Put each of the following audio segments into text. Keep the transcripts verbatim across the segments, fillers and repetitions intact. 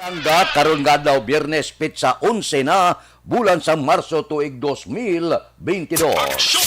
Nga karon nga adlaw, Biyernes, petsa onse na, bulan sang Marso, tuig dos mil bentidós.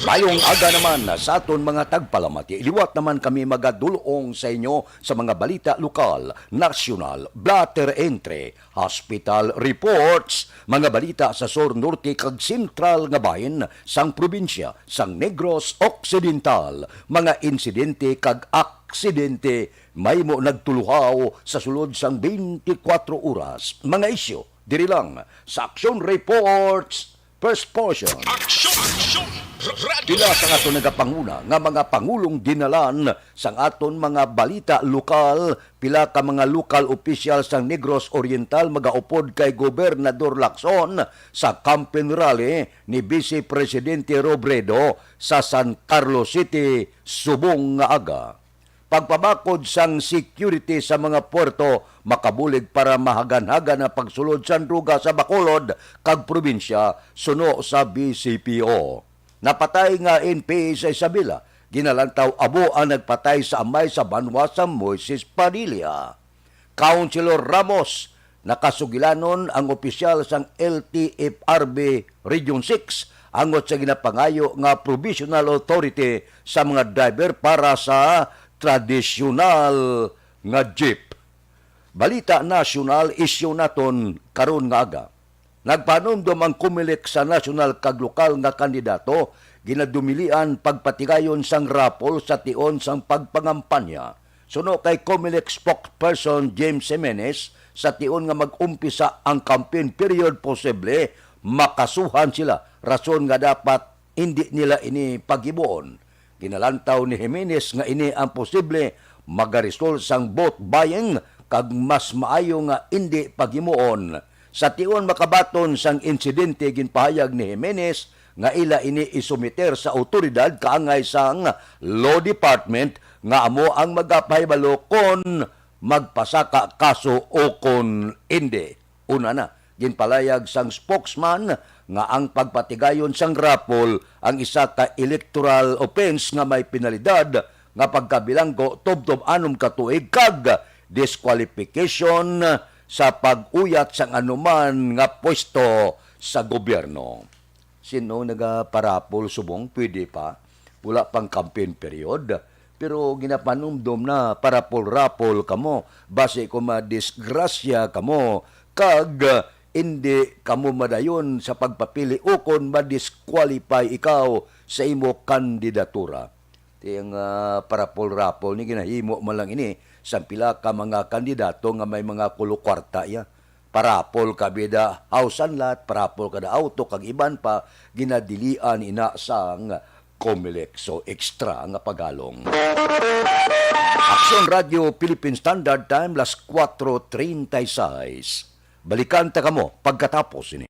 Mayong aga naman sa aton mga tagpalamati. Liwat naman kami magadul-ong sa inyo sa mga balita lokal, nasyonal, blotter entry, hospital reports, mga balita sa sur, norte, kag sentral nga bahin sang probinsya sang Negros Occidental, mga insidente kag aksidente mahimo nagtuluhaw sa sulod sang twenty-four oras. Mga isyu diri lang sa Action Reports First Portion. Action! Action! Radyo! Pila sa aton nagapanguna nga mga pangulong dinalan sang aton mga balita lokal, pila ka mga lokal opisyal sang Negros Oriental magaupod kay Gobernador Lacson sa campaign rally ni Vice Presidente Robredo sa San Carlos City subong nga aga. Pagpabakod sang security sa mga puerto makabulig para mahaganhagan ang pagsulod sang droga sa Bacolod kag probinsya, suno sa B C P O. Napatay nga N P A sa Isabela, ginalantaw abo ang nagpatay sa amay sa banwa sa Moises Padilla. Councilor Ramos, nakasugilanon ang opisyal sang L T F R B Region six angot sa ginapangayo nga provisional authority sa mga driver para sa tradisyonal nga jeep. Balita nasyonal, isyu naton karon nga aga. Nagpanumdom ang Comelec sa nasyonal kag lokal nga kandidato, ginadumilian pagpatigayon sang raffle sa tion sang pagpangampanya. Suno kay Comelec spokesperson James Jimenez, sa tion nga mag-umpisa ang campaign period, posible makasuhan sila, rason nga dapat indi nila ini paghimuon. Ginalantaw ni Jimenez nga ini ang posible magaresult sang vote buying kag mas maayo nga indi paghimuon. Sa tion makabaton sang insidente, ginpahayag ni Jimenez nga ila ini isumiter sa awtoridad kaangay sang Law Department nga amo ang magapahibalo kon magpasaka kaso o kon indi. Una na, ginpalayag sang spokesman nga ang pagpatigayon sang raffle ang isa ka electoral offense nga may penalidad nga pagkabilanggo tubtob anom ka tuig kag disqualification sa pag-uyat sang anuman nga pwesto sa gobyerno. Sino nagaparapol subong? Pwede pa. Wala pang campaign period. Pero ginapanumdom na parapol-rapol kamo. Basi kung madisgrasya kamo, kag, ah, indi kamo madayon sa pagpapili, ukon madisqualify ikaw sa imo kandidatura. Ti ang, ah, parapol-rapol ni ginahimo man lang ini sa pila ka mga kandidato nga may mga kulukwarta iya. Parapol ka bida house and lot, parapol ka na auto, kag iban pa, ginadilian ina sang Comelec. So, extra nga pagalong. Aksyon Radio Philippine Standard Time, las kuwatro treinta y seis. Balikan ta kamo pagkatapos ini.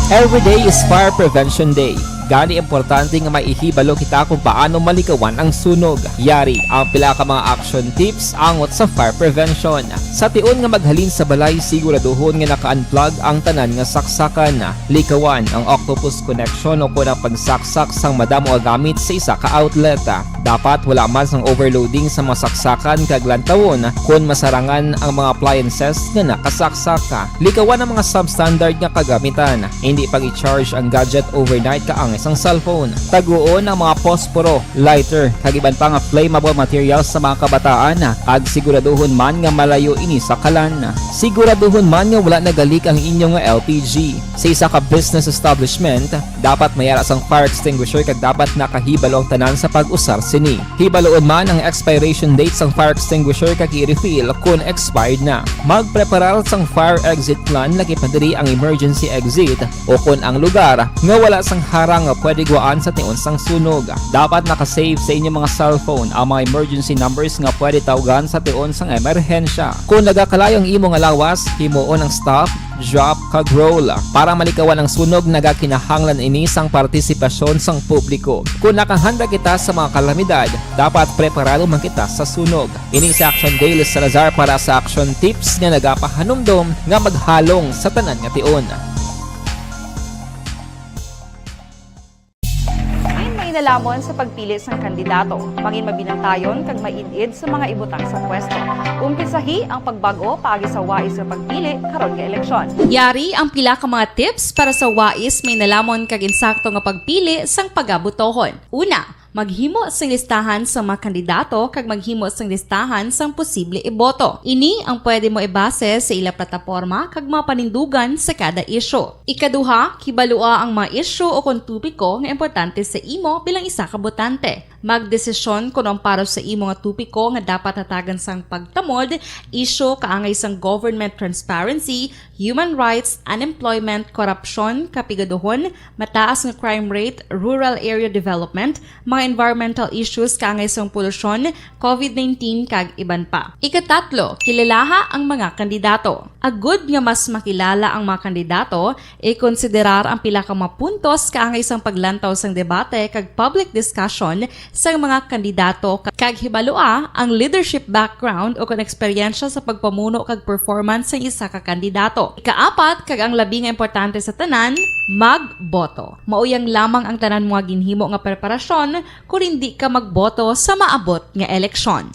Every day is Fire Prevention Day. Gani importante nga maihibalo kita kung paano malikawan ang sunog. Yari ang pila ka mga action tips angot sa fire prevention. Sa tion nga maghalin sa balay, siguraduhon nga naka-unplug ang tanan nga saksakan. Likawan ang octopus connection o kon ang pagsaksak sang madamo nga gamit sa isa ka outlet. Dapat wala man sang overloading sa mga saksakan kag lantawon kon masarangan ang mga appliances nga nakasaksak. Likawan ang mga substandard nga kagamitan. Hindi pag-i-charge ang gadget overnight kaangay sang cellphone. Taguon ang mga posporo, lighter, kag iban pa nga flammable materials sa mga kabataan, kag siguraduhon man nga malayo ini sa kalan. Siguraduhon man nga wala nagalik ang inyo nga L P G. Sa isa ka business establishment, dapat may ara sang fire extinguisher kag dapat nakahibalo ang tanan sa pag-usar sini. Hibaloon man ang expiration date sang fire extinguisher kag i-refill kon expired na. Magpreparar sang fire exit plan, lakip na diri ang emergency exit o kon ang lugar nga wala sang harang nga pwede gwaan sa tion sang sunog. Dapat naka-save sa inyo mga cellphone ang mga emergency numbers nga pwede tawgan sa tion sang emerhensya. Kon nagakalayo ang imo nga lawas, himuon ang stop, drop, kag roll. Para malikawan ang sunog, nagakinahanglan ini sang partisipasyon sang publiko. Kon nakahanda kita sa mga kalamidad, dapat preparado man kita sa sunog. Ini si Action Daily Salazar para sa Action Tips nga nagapahanumdom nga maghalong sa tanan nga tion. May nalamon sa pagpili sang kandidato, mangin mabinantayon kag maid-id sa mga ibutang sa pwesto. Umpisahi ang pagbag-o paagi sa wais nga pagpili karon nga eleksyon. Yari ang pila ka mga tips para sa wais, may nalamon kag insakto nga pagpili sang pagabotohon. Una, maghimo sing listahan sa mga kandidato kag maghimo sing listahan sang posible iboto. Ini ang pwede mo ibase sa ila plataporma kag mga panindugan sa kada isyu. Ikaduha, kibalua ang mga isyu o kon topiko nga importante sa imo bilang isa ka botante. Magdesisyon kon ang para sa imo nga topiko nga dapat hatagan sang pagtamod, isyu kaangay sang government transparency, human rights, unemployment, korupsyon, kapigaduhon, mataas nga crime rate, rural area development, mga environmental issues kaangay sang polusyon, covid nineteen, kag iban pa. Ikatatlo, kilalaha ang mga kandidato. Agud nga mas makilala ang mga kandidato, ikonsiderar ang pila ka mga puntos kaangay sang paglantaw sang debate kag public discussion sang mga kandidato, kag hibalua ang leadership background o kon eksperyensya sa pagpamuno kag performance sang isa ka kandidato. Ikaapat, kag ang labi nga importante sa tanan, magboto. Mao yang lamang ang tanan mo nga ginhimo nga preparasyon kon indi ka magboto sa maabot nga eleksyon.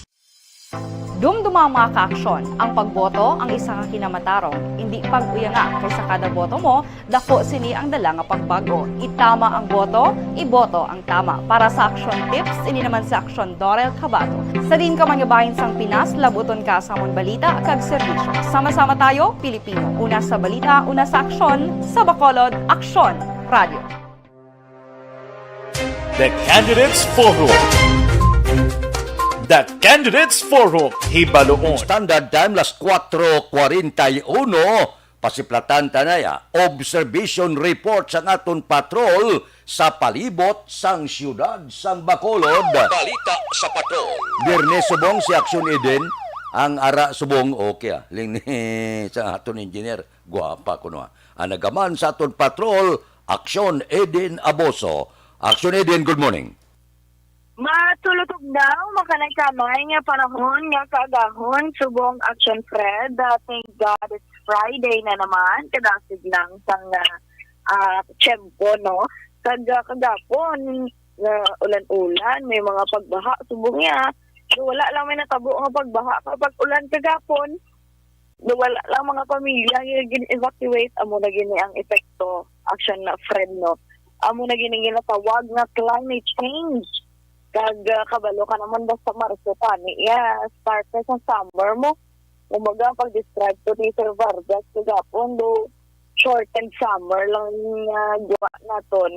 Dumduma ang mga kaaksyon. Ang pagboto ang isa ka kinamatarong. Indi pag-uyanga, kay sa kada boto mo, dako sini ang dala nga pagbag-o. Itama ang boto, iboto ang tama. Para sa Action Tips, ini naman si Action Dorel Cabato. Sa diin ka man nga bahin sang Pinas, labuton ka sa amon balita kag serbisyo. Sama-sama tayo, Pilipino. Una sa balita, una sa aksyon, sa Bacolod, Aksyon Radio. The Candidates Forum. The Candidates Forum, Hibaluon. Standard Time, las cuatro cuarenta y uno. Pasiplatan ta na ya. Observation report sang aton patrol sa palibot sang siyudad sang Bacolod. Balita sa patrol. Birnes subong si Action Eden. Ang ara subong, okay ah. Ling ni sa aton engineer. Guwapa kuno ah. Ang nagaman sa aton patrol, Action Eden Aboso. Action Eden, good morning. Matulutog daw, makanay-kamay nga panahon nga kaagahon, subong Action Fred. Uh, thank God it's Friday na naman. Kadasig lang sang uh, uh, tiyempo, no? Kag uh, kagapon, uh, ulan-ulan, may mga pagbaha, subong niya. So, wala lang may natabo nga pagbaha kapag ulan kagapon. Wala lang mga pamilya nga gin-evacuate, amo na gini ang epekto, Action na Fred, no? Amo na gini ginatawag nga climate change. Kag ah, kabalo ka naman, basta Marso pa ni, yeah, start na sa summer mo. Kumbaga, ang pag-describe ko ni Sir Vargas kagapon, do shortened summer lang nga gawa naton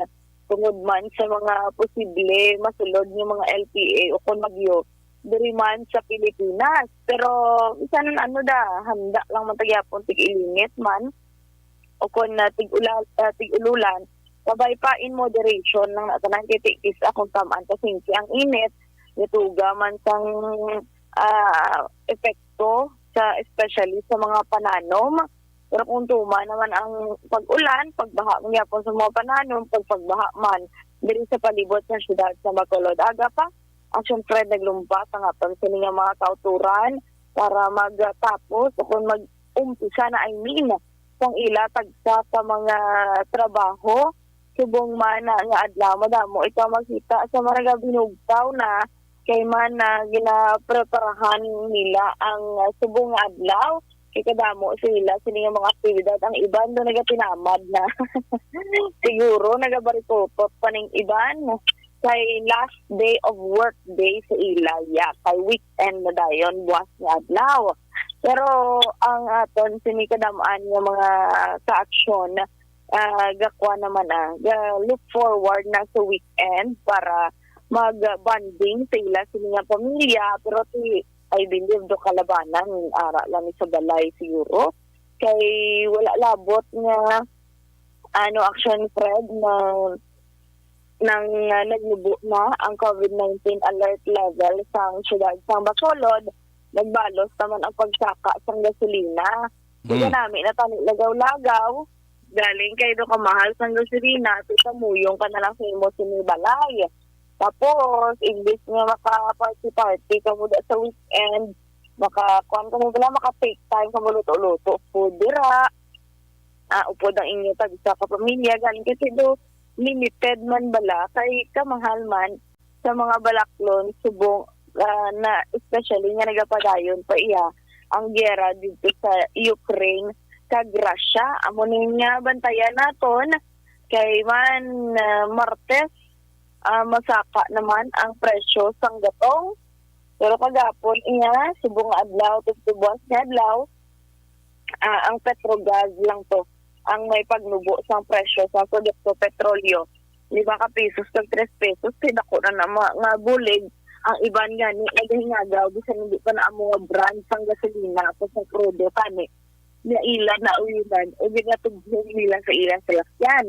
tungod man sa mga posible masulod nga mga L P A o kon bagyo diri man sa Pilipinas. Pero bisan ano da, handa lang man ta gyapon, tig-ilinit man o kon uh, tig-ula, uh, tig-ululan, kabay pa in moderation lang na tanan kay ti-, kis akong tam-an kasingki ang init, nituga man sang ah, epekto sa, especially sa mga pananom. Pero kung tuman naman ang pag-ulan, pagbaha man gyapon sa mga pananom, pag pagbaha man diri sa palibot sa siyudad sa Bacolod. Aga pa, Action Fred, naglumpas ang aton sini nga mga kauturan para magtapos o kung mag-umpisa na, I mean, sang ila tagsa ka mga trabaho subong man na nga adlaw. Madamo ito makita sa mga nagabinugtaw na kay man na ginapreparahan nila ang, ah, subong nga adlaw. Kay kadamo sa ila sini nga mga aktibidad. Ang iban do nagatinamad na. Siguro nagabarikupot pa ning iban kay last day of work day sa ila, ya, kay weekend na dayon, buwas nga adlaw. Pero ang aton sini kadam-an nga mga kaaksyon, ah, gakwa naman, ah, ga look forward na sa weekend para mag-bonding sa ila sini nga pamilya, pero ti, I believe do kalabanan ara lang ni sa balay siguro. Kay wala labot nga, ano, action, Fred, na nang, ah, nagnubo na ang COVID nineteen alert level sang siyudad sang Bacolod, nagbalos naman ang pagsaka sang gasolina. Di Hmm. Kanami na tani lagaw-lagaw, galing kay do kamahal sang gasolina, ti kamuyong ka na lang sa imo sini balay. Tapos, imbis nga maka-party-party ka mo da sa weekend, maka, kuwan ka mo bala, maka-take time ka mo luto-luto food dira. Ah, upod ang inyo tag-isa ka pamilya, gani kasi do limited man bala, kay kamahal man sa mga balaklon, subong, ah, na especially nga nagapadayon pa iya ang giyera didto sa Ukraine kag Russia. Amo ni nga bantayan naton kay man, ah, Martes, ah, masaka naman ang presyo sang gatong. Pero kagapon iya, subong nga adlaw, tubtob buwas nga adlaw, ah, ang Petrogas lang to ang may pagnubo sang presyo sa produkto petrolyo. Lima ka pesos kag tres pesos, kay dako na na ma-, nga bulig. Ang iban gani nagahingagaw bisan hindi pa na amo nga brand sang gasolina o sa krudo, tani naila na ulinan o ginatubhog nila sa ilang salakyan.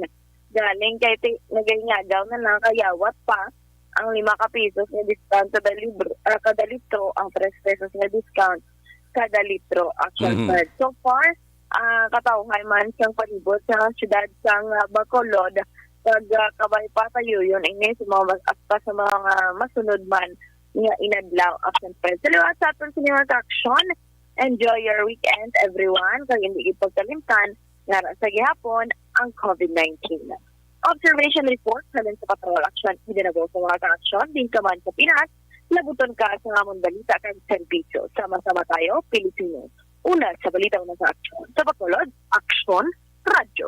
Galing kay ti-, nagahingagaw na lang, kayawat pa ang lima ka pesos nga discount kada libro, ah, kada litro, ang tres pesos nga discount kada litro. Action Mhm. Fred. So far, ah, katawhay man sang palibot sa siyudad sang, ah, Bacolod, kag, ah, kabay pa sayuyon ini sa mga mas, hasta sa mga masunod man nga inadlaw. Action Fred. Sa liwat sa aton sini nga action, enjoy your weekend, everyone. Kag hindi gid pagkalimtan, nga sa gihapon ang COVID nineteen. Observation report halin sa Patrol Action, idinagol sa mga kaaksyon, din ka man sa Pinas, labuton ka sa amon balita kag serbisyo. Sama-sama tayo, Pilipino. Una sa balita, una sa aksyon. Sa Bacolod, Aksyon Radyo.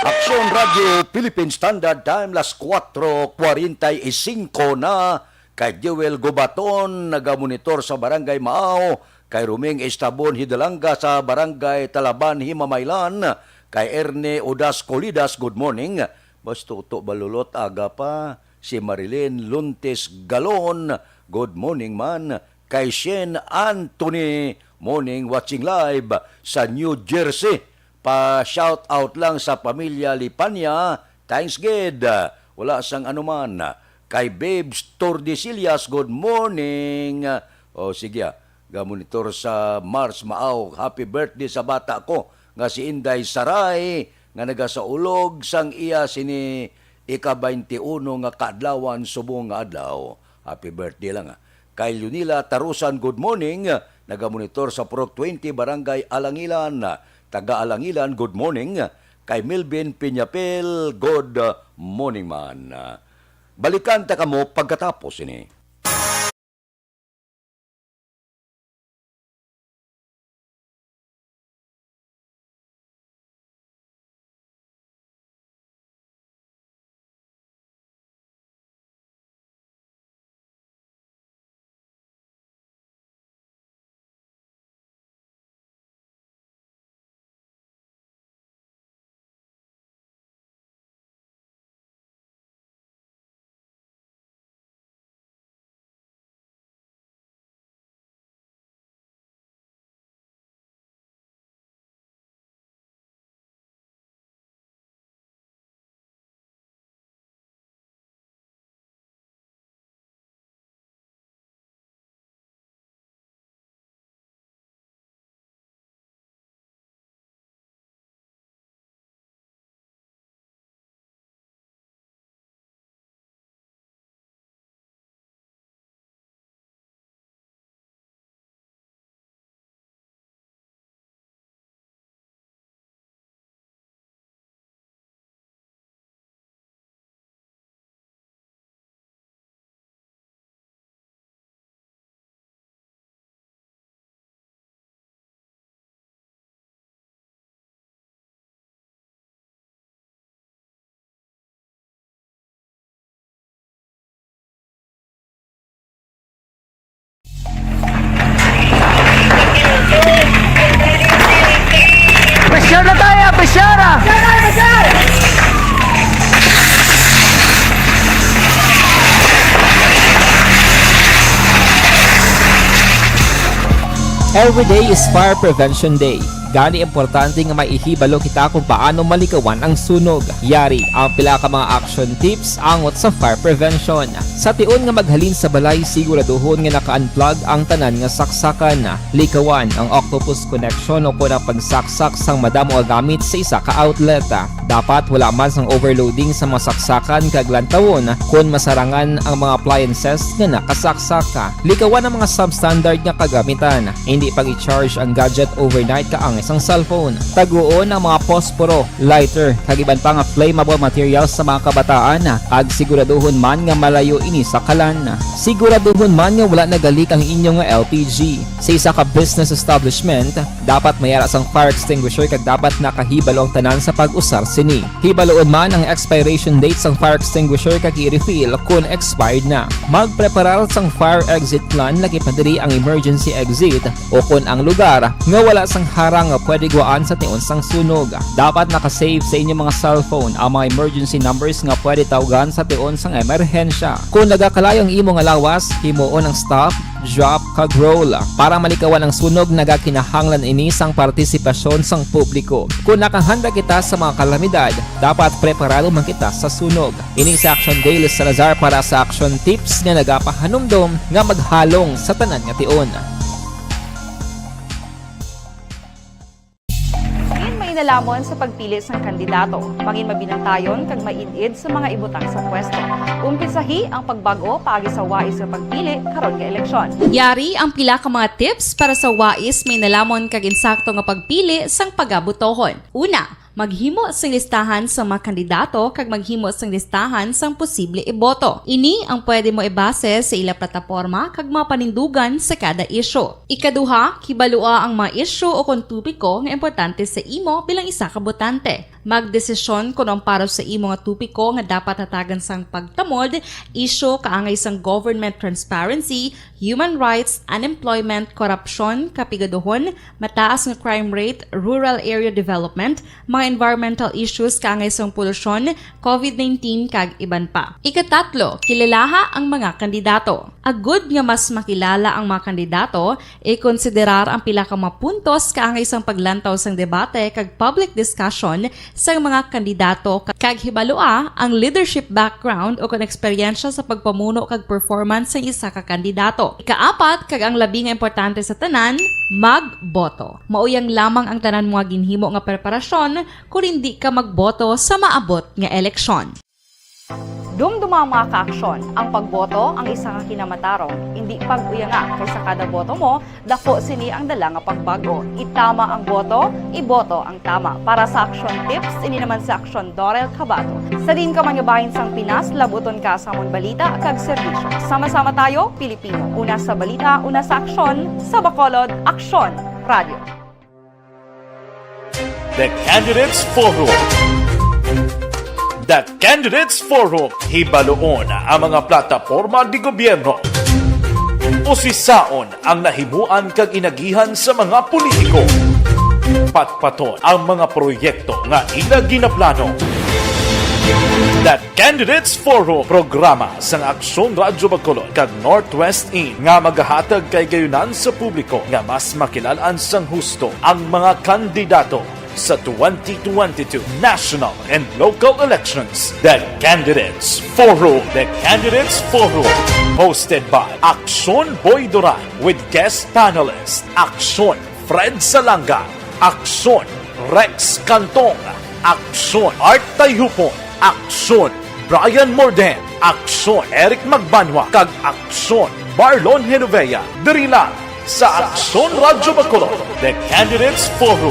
Aksyon Radyo, Philippine Standard Time, las kuwatro kwarenta y singko na. Kay Jewel Gubaton, nagamonitor sa Barangay Maaw, kay Roming Estabon Hidalanga sa Barangay Talaban, Himamaylan, kay Erne Odas Colidas, good morning. Basto to balulot, aga pa. Si Marilyn Luntes Galon, good morning man. Kay Shen Anthony, morning, watching live sa New Jersey. Pa-shout out lang sa pamilya Lipanya, thanks gid. Wala sang anuman. Kay Babes Tordesillas, good morning. O, sige, ah. Gamonitor sa Mars Maaw, happy birthday sa bata ko nga si Inday Saray, nga nagasaulog sang iya sini ika-baynte uno nga kaadlawan subong nga adlaw. Happy birthday lang, ah. Kay Lunila Tarusan, good morning. Nagamonitor sa Purok twenty, Barangay Alangilan. Taga Alangilan, good morning. Kay Melvin Piñapel, good morning man. Balikan ta kamo pagkatapos ini. Every day is Fire Prevention Day. Gani, importante nga maihibalo kita kung paano malikawan ang sunog. Yari ang pila ka mga action tips angot sa fire prevention. Sa tion nga maghalin sa balay, siguraduhon nga naka-unplug ang tanan nga saksakan. Likawan ang octopus connection o kon ang pagsaksak sang madamo nga gamit sa isa ka outlet. Dapat wala man sang overloading sa mga saksakan kag lantawon kon masarangan ang mga appliances nga nakasaksak. Likawan ang mga substandard nga kagamitan. Hindi pag-i-charge ang gadget overnight kaangay sang cellphone. Taguon ang mga posporo, lighter, kag iban pa nga flammable materials sa mga kabataan, kag siguraduhon man nga malayo ini sa kalan. Siguraduhon man nga wala nagalik ang inyo nga L P G. Sa isa ka business establishment, dapat may ara sang fire extinguisher kag dapat nakahibalo ang tanan sa pag-usar sini. Hibaluon man ang expiration date sang fire extinguisher kag i-refill kon expired na. Magpreparar sang fire exit plan, lakip na diri ang emergency exit, o kon ang lugar nga wala sang harang nga pwede guwaan sa tion sang sunog. Dapat naka-save sa inyo mga cellphone ang mga emergency numbers nga pwede tawgan sa tion sang emerhensya. Kon nagakalayo ang imo nga lawas, himuon ang stop, drop, kag roll. Para malikawan ang sunog, nagakinahanglan ini sang partisipasyon sang publiko. Kon nakahanda kita sa mga kalamidad, dapat preparado man kita sa sunog. Ini si Action Dale Salazar para sa Action Tips nga nagapahanumdom nga maghalong sa tanan nga tion. Mangin mainalamon sa pagpili sang kandidato. Mangin mabinantayon kag maid-id sa mga ibutang sa pwesto. Umpisahi ang pagbag-o paagi sa wais nga pagpili karon nga eleksyon. Yari ang pila ka mga tips para sa wais, mainalamon kag insakto nga pagpili sang pagabutohon. Una, maghimo sing listahan sa mga kandidato kag maghimo sing listahan sang posible iboto. Ini ang pwede mo ibase sa ila plataporma kag mga panindugan sa kada isyu. Ikaduha, kibalua ang mga isyu o kon topiko nga importante sa imo bilang isa ka botante. Magdesisyon kon ang para sa imo nga topiko nga dapat hatagan sang pagtamod, isyu kaangay sang government transparency, human rights, unemployment, korupsyon, kapigaduhon, mataas nga crime rate, rural area development, mga environmental issues kaangay sang polusyon, covid nineteen, kag iban pa. Ikatatlo, kilalaha ang mga kandidato. Agud nga mas makilala ang mga kandidato, ikonsiderar ang pila ka mga puntos kaangay sang paglantaw sang debate kag public discussion sang mga kandidato, kag hibalua ang leadership background o kon eksperyensya sa pagpamuno kag performance sang isa ka kandidato. Ikaapat, kag ang labi nga importante sa tanan, magboto. Mauyang lamang ang tanan mo nga ginhimo nga preparasyon kon indi ka magboto sa maabot nga eleksyon. Dumduma ang mga kaaksyon. Ang pagboto ang isa ka kinamatarong. Indi pag-uyanga, kay sa kada boto mo, dako sini ang dala nga pagbag-o. Itama ang boto, iboto ang tama. Para sa Action Tips, ini naman si Action Dorel Cabato. Sa diin ka man nga bahin sang Pinas, labuton ka sa amon balita kag serbisyo. Sama-sama tayo, Pilipino. Una sa balita, una sa aksyon, sa Bacolod, Aksyon Radio. The Candidates Forum. The Candidates Forum, hibaluon ang mga plataporma di gobyerno. Usisaon ang nahimuan kag inagihan sa mga politiko. Patpaton ang mga proyekto nga ila ginaplano. The Candidates Forum, programa sang Aksyon Radyo Bacolod kag Northwest In, nga magahatag kaaygayunan sa publiko nga mas makilal-an sang husto ang mga kandidato sa twenty twenty-two national and local elections. The Candidates Forum. The Candidates Forum, hosted by Aksyon Boy Duran with guest panelist Aksyon Fred Salanga, Aksyon Rex Cantong, Aksyon Art Tayhupon, Aksyon Brian Morden, Aksyon Eric Magbanwa, kag Aksyon Marlon Genovea, diri lang sa Aksyon Radyo Bacolod, The Candidates Forum.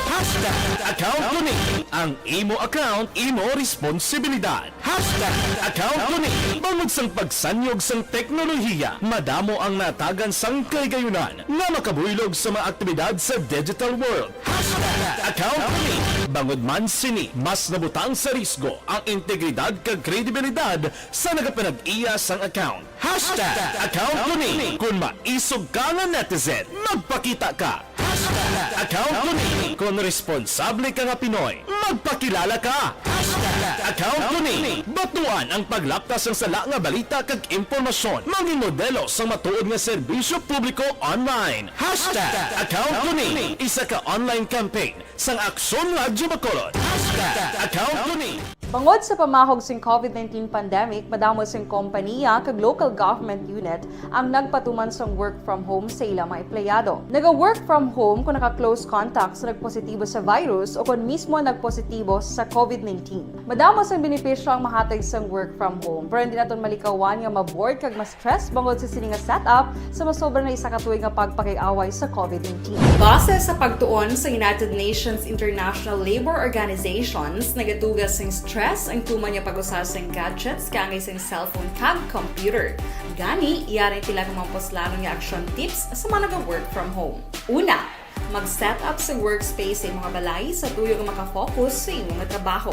Hashtag account ko ni. Ang imo account, imo responsibilidad. Hashtag account ko ni. Bangod sang pagsanyog sang teknolohiya, madamo ang natagan sang kahigayunan nga makabuylog sa mga aktibidad sa digital world. Hashtag account ko ni. Bangod man sini, mas nabutang sa risgo ang integridad kag kredibilidad sa nagapanag-iya sang account. Hashtag account ko ni. Kon maisog ka nga netizen, magpakita ka. Hashtag account ko ni. Kon responsable ka nga Pinoy, magpakilala ka. Hashtag Account ko ni. Batuan ang paglaptas sang sala nga balita kag impormasyon. Mangin modelo sang matuod nga serbisyo publiko online. Hashtag account ko ni. Isa ka online campaign sang Aksyon Radyo Bacolod. Hashtag account ko ni. Bangod sa pamahog sing covid nineteen pandemic, madamo sing kompaniya kag local government unit ang nagpatuman sang work from home sa ila mga empleyado. Naga-work from home kung naka-close contact sa nagpositibo sa virus o kon mismo nagpositibo sa covid nineteen. Madamo sang benepisyo ang mahatag sang work from home, pero hindi naton malikawan nga ma-bored kag ma-stress bangod sa sini nga setup sa masobra na isa ka tuig nga pagpakig-away sa covid nineteen. Base sa pagtuon sa United Nations International Labor Organizations, nagatuga sing stress ang tuman nga pag-usa sing gadgets kaangay sing cellphone kag computer. Gani, yari ang pila ka mga puslanon nga action tips sa mga naga-work from home. Una, mag-set up sa workspace sa imong balay sa tuyo nga makafocus sa imong trabaho.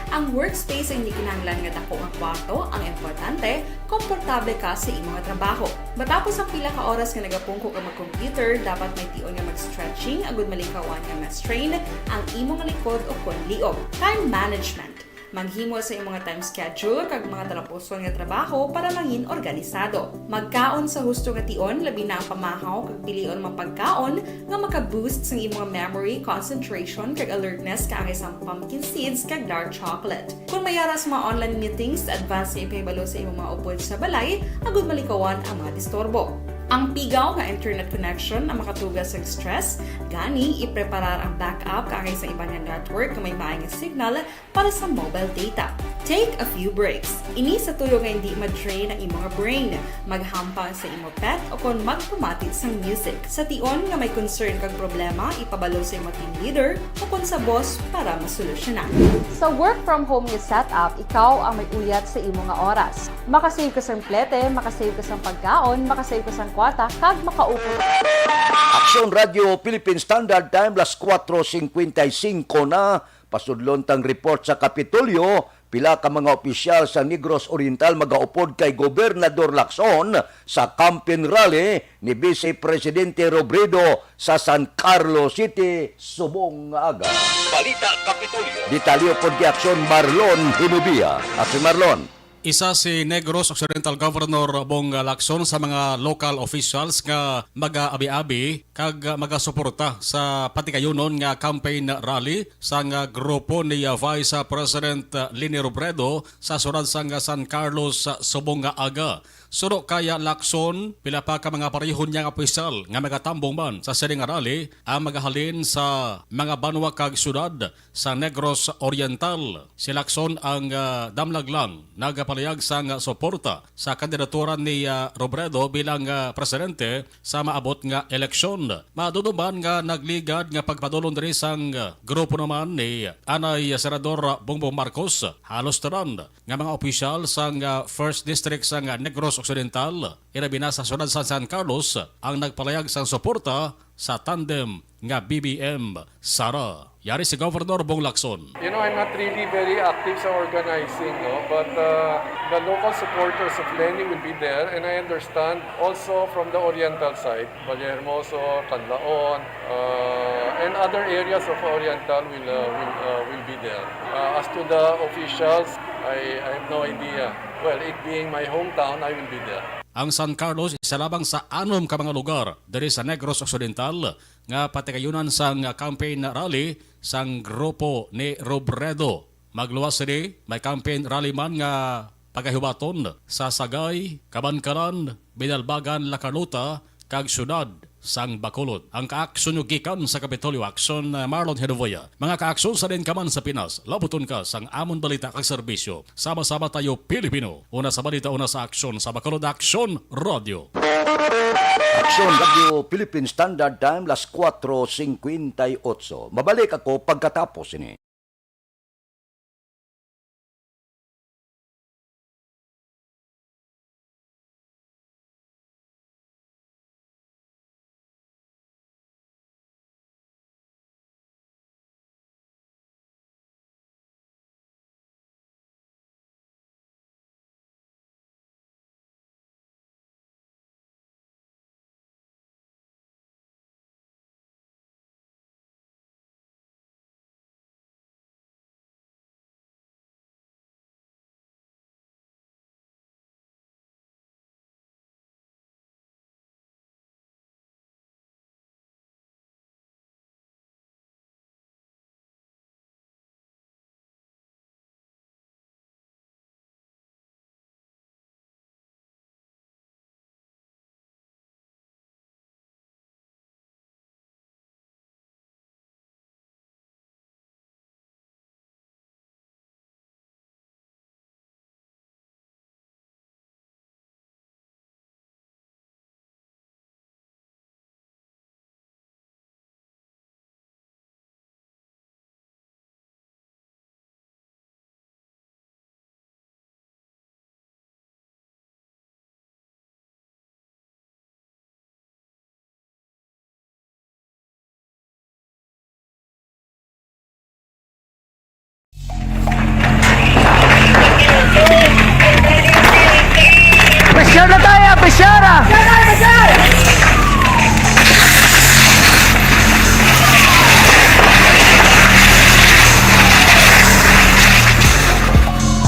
Ang workspace ang hindi kinahanglan nga dako nga kwarto, ang importante, komportable ka sa imong trabaho. Matapos ang pila ka oras nga nagapungko ka mag-computer, dapat may tion nga mag-stretching agud malikawan nga ma-strain ang imong likod o kon liog. Time management. Maghimo sa imong time schedule kag mga talapuson nga trabaho para mangin organisado. Magkaon sa husto nga tion, labi na ang pamahaw kag pilion mga pagkaon nga maka-boost sang imong memory, concentration, kag alertness kaangay sang pumpkin seeds kag dark chocolate. Kung may ara sa mga online meetings, advance nga ipahibalo sa imong mga upod sa balay agud malikawan ang mga disturbo. Ang pigaw nga internet connection ang makatuga sang stress, gani ipreparar ang backup kaangay sa iban nga network nga may maay nga signal para sa mobile data. Take a few breaks. Ini sa tuyo nga hindi ma-drain ang imo nga brain. Maghampang sa imo pet o kon magpamati sang music. Sa tion nga may concern kag problema, ipabalo sa imo team leader o kon sa boss para masolusyonan. Sa work from home nga setup, ikaw ang may uyat sa imo nga oras. Makasave ka sang plete, makasave ka sang pagkaon, makasave ka sang kwarta, kag makaupo. Aksyon Radio Philippine Standard Time, las kuwatro singkwenta y singko na. Pasudlon tang report sa Kapitolyo, pila ka mga opisyal sa Negros Oriental magaupod kay Gobernador Lacson sa campaign rally ni Vice Presidente Robredo sa San Carlos City subong nga aga. Balita Kapitolyo. Detalye pod kay Aksyon Marlon Hinubia. Aksyon Marlon. Isa si Negros Occidental Governor Bong Lacson sa mga local officials nga mag-aabi-abi kag magasuporta sa patigayunon nga campaign rally sang grupo ni Vice President Leni Robredo sa siyudad sang San Carlos subong nga aga. Suno kay Lacson, pila pa ka mga parehon niya nga opisyal nga magatambong man sa sini nga rally ang magahalin sa mga banwa kag siyudad sa Negros Oriental. Si Lacson ang, ah, damlag lang nagapalihag sang suporta sa kandidatura ni, ah, Robredo bilang, ah, presidente sa maabot nga eleksyon. Madudumban nga nagligad nga pagpadulong diri sang, ah, grupo naman ni anay Senador Bongbong Marcos. Halos tanan nga mga opisyal sang, ah, First District sang Negros Occidental, ilabi na sa siyudad sa San Carlos, ang nagpalayag sang suporta sa tandem nga B B M Sara. Yari si Governor Bong Lacson. You know, I'm not really very active sa organizing, no? But, uh, the local supporters of Leni will be there, and I understand also from the Oriental side, Vallehermoso, Canlaon, uh, and other areas of Oriental will, uh, will, uh, will be there. Uh, as to the officials, I, I have no idea. Well, it being my hometown, I will be there. Ang San Carlos isa lamang sa anom ka mga lugar diri sa Negros Occidental nga patigayunan sang campaign rally sang grupo ni Robredo. Magluwas sini, may campaign rally man nga pagahiwaton sa Sagay, Kabankalan, Binalbagan, La Carlota, kag siyudad sang Bacolod. Ang kaaksyon nyo gikan sa Kapitolyo, Aksyon, uh, Marlon Hedovoya. Mga kaaksyon, sa din ka man sa Pinas, labuton ka sang amon balita kag serbisyo. Sama-sama tayo, Pilipino. Una sa balita, una sa aksyon, sa Bacolod Aksyon Radio. Aksyon Radio Philippine Standard Time, las kuwatro singkwenta y otso. Mabalik ako pagkatapos ini.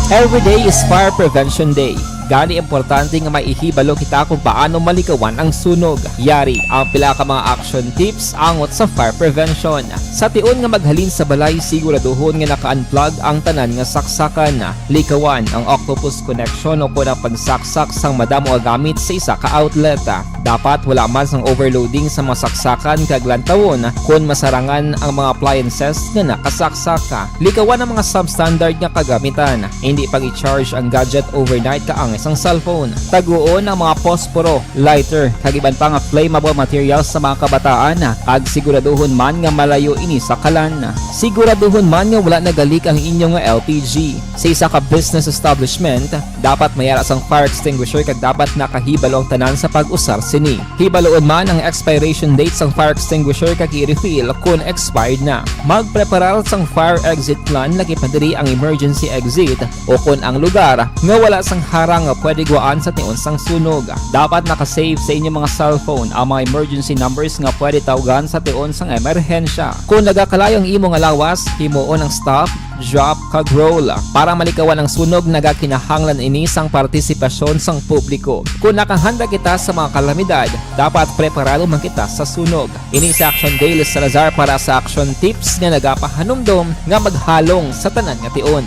Every day is Fire Prevention Day. Gani, importante nga may ihibalo kita kung paano malikawan ang sunog. Yari ang pila ka mga action tips angot sa fire prevention. Sa tion nga maghalin sa balay, siguraduhon nga naka-unplug ang tanan nga saksakan. Likawan ang octopus connection o kon ang pagsaksak sang madamo nga gamit sa isa ka outlet. Dapat wala man sang overloading sa mga saksakan kag lantawon kon masarangan ang mga appliances nga nakasaksak. Likawan ang mga substandard nga kagamitan. Hindi pag-i-charge ang gadget overnight kaangay sang cellphone. Taguon ang mga posporo, lighter, kag iban pa nga flammable materials sa mga kabataan, kag siguraduhon man nga malayo ini sa kalan. Siguraduhon man nga wala nagalik ang inyo nga L P G. Sa isa ka business establishment, dapat may ara sang fire extinguisher kag dapat nakahibalo ang tanan sa pag-usar sini. Hibaloon man ang expiration date sang fire extinguisher kag i-refill kon expired na. Magpreparar sang fire exit plan, lakip na diri ang emergency exit o kon ang lugar nga wala sang harang nga pwede gwaan sa tion sang sunog. Dapat naka-save sa inyo mga cellphone ang mga emergency numbers nga pwede tawgan sa tion sang emerhensya. Kon nagakalayo ang imo nga lawas, himuon ang stop, drop, kag roll. Para malikawan ang sunog, nagakinahanglan ini sang partisipasyon sang publiko. Kon nakahanda kita sa mga kalamidad, dapat preparado man kita sa sunog. Ini si Action Dale Salazar para sa Action Tips nga nagapahanumdom nga maghalong sa tanan nga tion.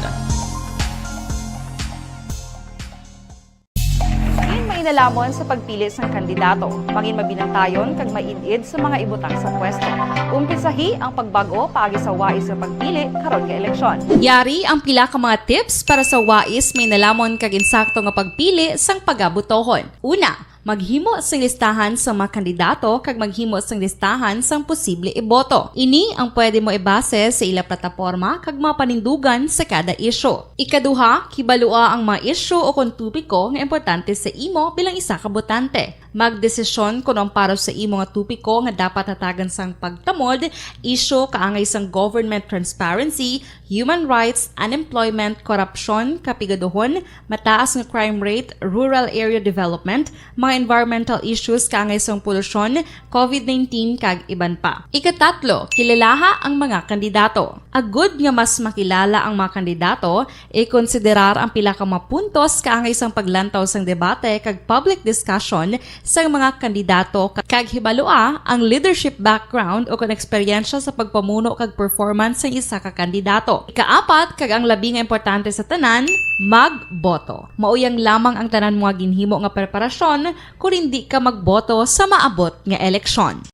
Diin mainalomon sa pagpili sang kandidato, mangin mabinantayon kag maid-id sa mga ibutang sa pwesto. Umpisahi ang pagbag-o paagi sa wais nga pagpili karon nga eleksyon. Yari ang pila ka mga tips para sa wais, mainalomon kag insakto nga pagpili sang pagabotohon. Una, maghimo sing listahan sang mga kandidato kag maghimo sing listahan sang posible iboto. Ini ang pwede mo ibase sa ila plataporma kag mga panindugan sa kada isyu. Ikaduha, kibalua ang mga isyu o kon topiko nga importante sa imo bilang isa ka botante. Magdesisyon kon ang para sa imo nga topiko nga dapat hatagan sang pagtamod, isyu kaangay sang government transparency, human rights, unemployment, korupsyon, kapigaduhon, mataas nga crime rate, rural area development, mga environmental issues kaangay sang polusyon, covid nineteen, kag iban pa. Ikatatlo, kilalaha ang mga kandidato. Agud nga mas makilala ang mga kandidato, ikonsiderar ang pila ka mga puntos kaangay sang paglantaw sang debate kag public discussion sang mga kandidato, ka-, kag hibalua ang leadership background o kon eksperyensya sa pagpamuno kag performance sang isa ka kandidato. Ikaapat, kag ang labi nga importante sa tanan, magboto. Mao yang lamang ang tanan mo nga ginhimo nga preparasyon kon indi ka magboto sa maabot nga eleksyon.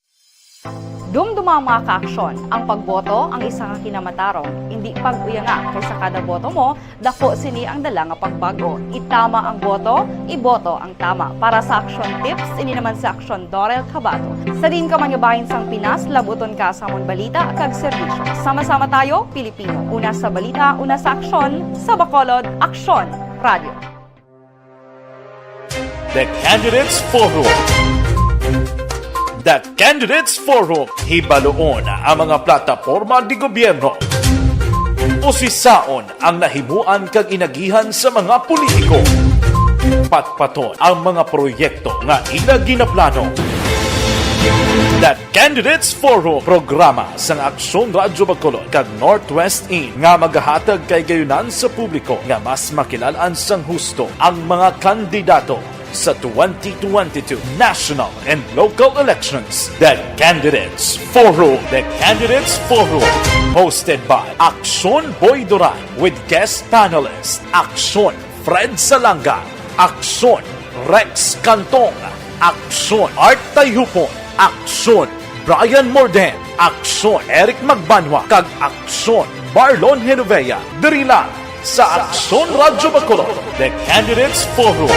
Dumduma, mga kaaksyon, ang pagboto ang isa ka kinamatarong, indi pag-uyanga, kay sa kada boto mo, dako sini ang dala nga pagbag-o. Itama ang boto, iboto ang tama. Para sa Action Tips, ini naman si Action Dorel Cabato. Sa diin ka man nga bahin sang Pinas, labuton ka sa amon balita kag serbisyo. Sama-sama tayo, Pilipino. Una sa balita, una sa aksyon, sa Bacolod, Aksyon Radio. The Candidates Forum. The Candidates Forum, hibaluon ang mga plataporma di gobyerno. Usisaon ang nahimuan kag inagihan sa mga politiko. Patpaton ang mga proyekto nga ila ginaplano. The Candidates Forum, programa sang Aksyon Radyo Bacolod kag Northwest In nga magahatag kahigayonan sa publiko nga mas makilal-an sang husto ang mga kandidato sa twenty twenty-two national and local elections. The Candidates Forum. The Candidates Forum, hosted by Aksyon Boy Duran with guest panelists Aksyon Fred Salanga, Aksyon Rex Cantong, Aksyon Art Tayhupon, Aksyon Brian Morden, Aksyon Eric Magbanwa, kag Aksyon Marlon Genovea. Diri lang sa Aksyon Radyo Bacolod, The Candidates Forum.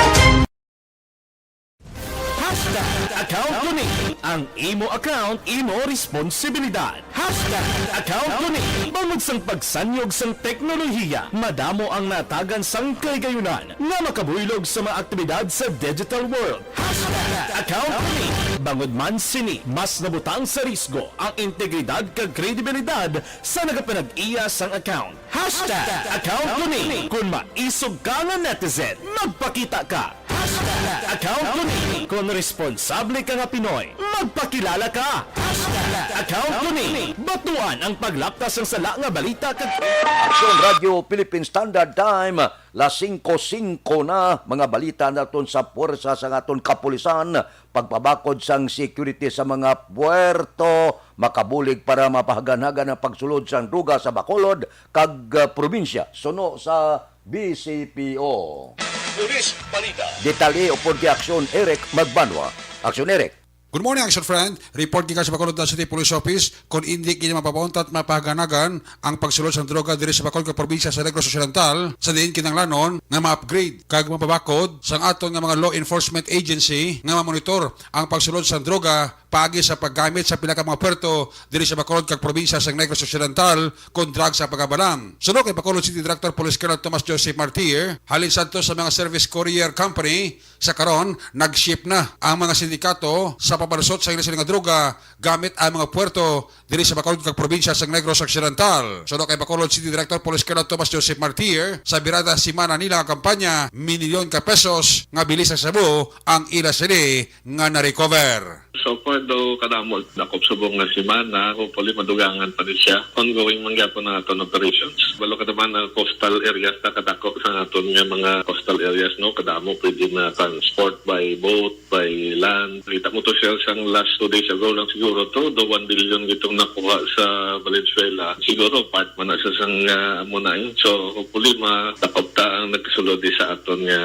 Hashtag account ko ni. Ang imo account, imo responsibilidad. Hashtag account ko ni. Bangod sang pagsanyog sang teknolohiya, madamo ang natagan sang kahigayunan nga makabuylog sa mga aktibidad sa digital world. Hashtag account ko ni. Bangod man sini, mas nabutang sa risgo ang integridad kag kredibilidad sa nagapanag-iya sang account. Hashtag account ko ni. Kon maisog ka nga netizen, magpakita ka. Hashtag Account ko ni. Kon responsable ka nga Pinoy, magpakilala ka. Hashtag account ko ni. Batuan ang paglapta sang sala nga balita kag Aksyon Radyo Philippine Standard Time, las singko singko na. Mga balita naton sa puwersa sang aton kapulisan, pagpabakod sang security sa mga puerto, makabulig para mapahaganhagan ang pagsulod sang droga sa Bacolod kag, ah, probinsya. Suno sa B C P O. Pulis Balita. Detalye upod kay Aksyon Eric Magbanwa. Aksyon Eric. Good morning, Action Friend. Report gikan sa Bacolod City Police Office, kon indi gid mapapauntat mapahaganagan ang pagsulod sang droga diri sa Bacolod nga probinsya sa Negros Occidental, sa diin kinahanglanon nga ma-upgrade kag mapabakod sang aton nga mga law enforcement agency nga mamonitor ang pagsulod sang droga paagi sa paggamit sa pila ka mga puerto diri sa Bacolod kag probinsya sa Negros Occidental kon drugs ang pag-abalan. Suno kay Bacolod City Director Police Colonel Tomas Joseph Martir, halin sadto sa mga service courier company, sa karon, nag-shift na ang mga sindikato sa pagpalusot sa ila sila nga droga gamit ang mga puerto diri sa Bacolod kag probinsya sa Negros Occidental. Suno kay Bacolod City Director Police Colonel Tomas Joseph Martir, sa birada semana nila nga kampanya, minilyon ka pesos nga bili sa shabu ang ila sini nga na-recover. So far daw, kadamo dakop subong nga semana, hopefully madugangan pa ni siya. Ongoing man gyapon ang aton operations. Balo ka naman ang coastal areas na kadako sa aton nga mga coastal areas, no? Kadamo pwede na transport by boat, by land. Kita mo to, sir, sang last two days ago lang siguro to, do one billion gitong nakuha sa Valenzuela. Siguro part man na sa sang, ah, amo na, eh. So hopefully madakop ta ang nagkasulod di sa aton nga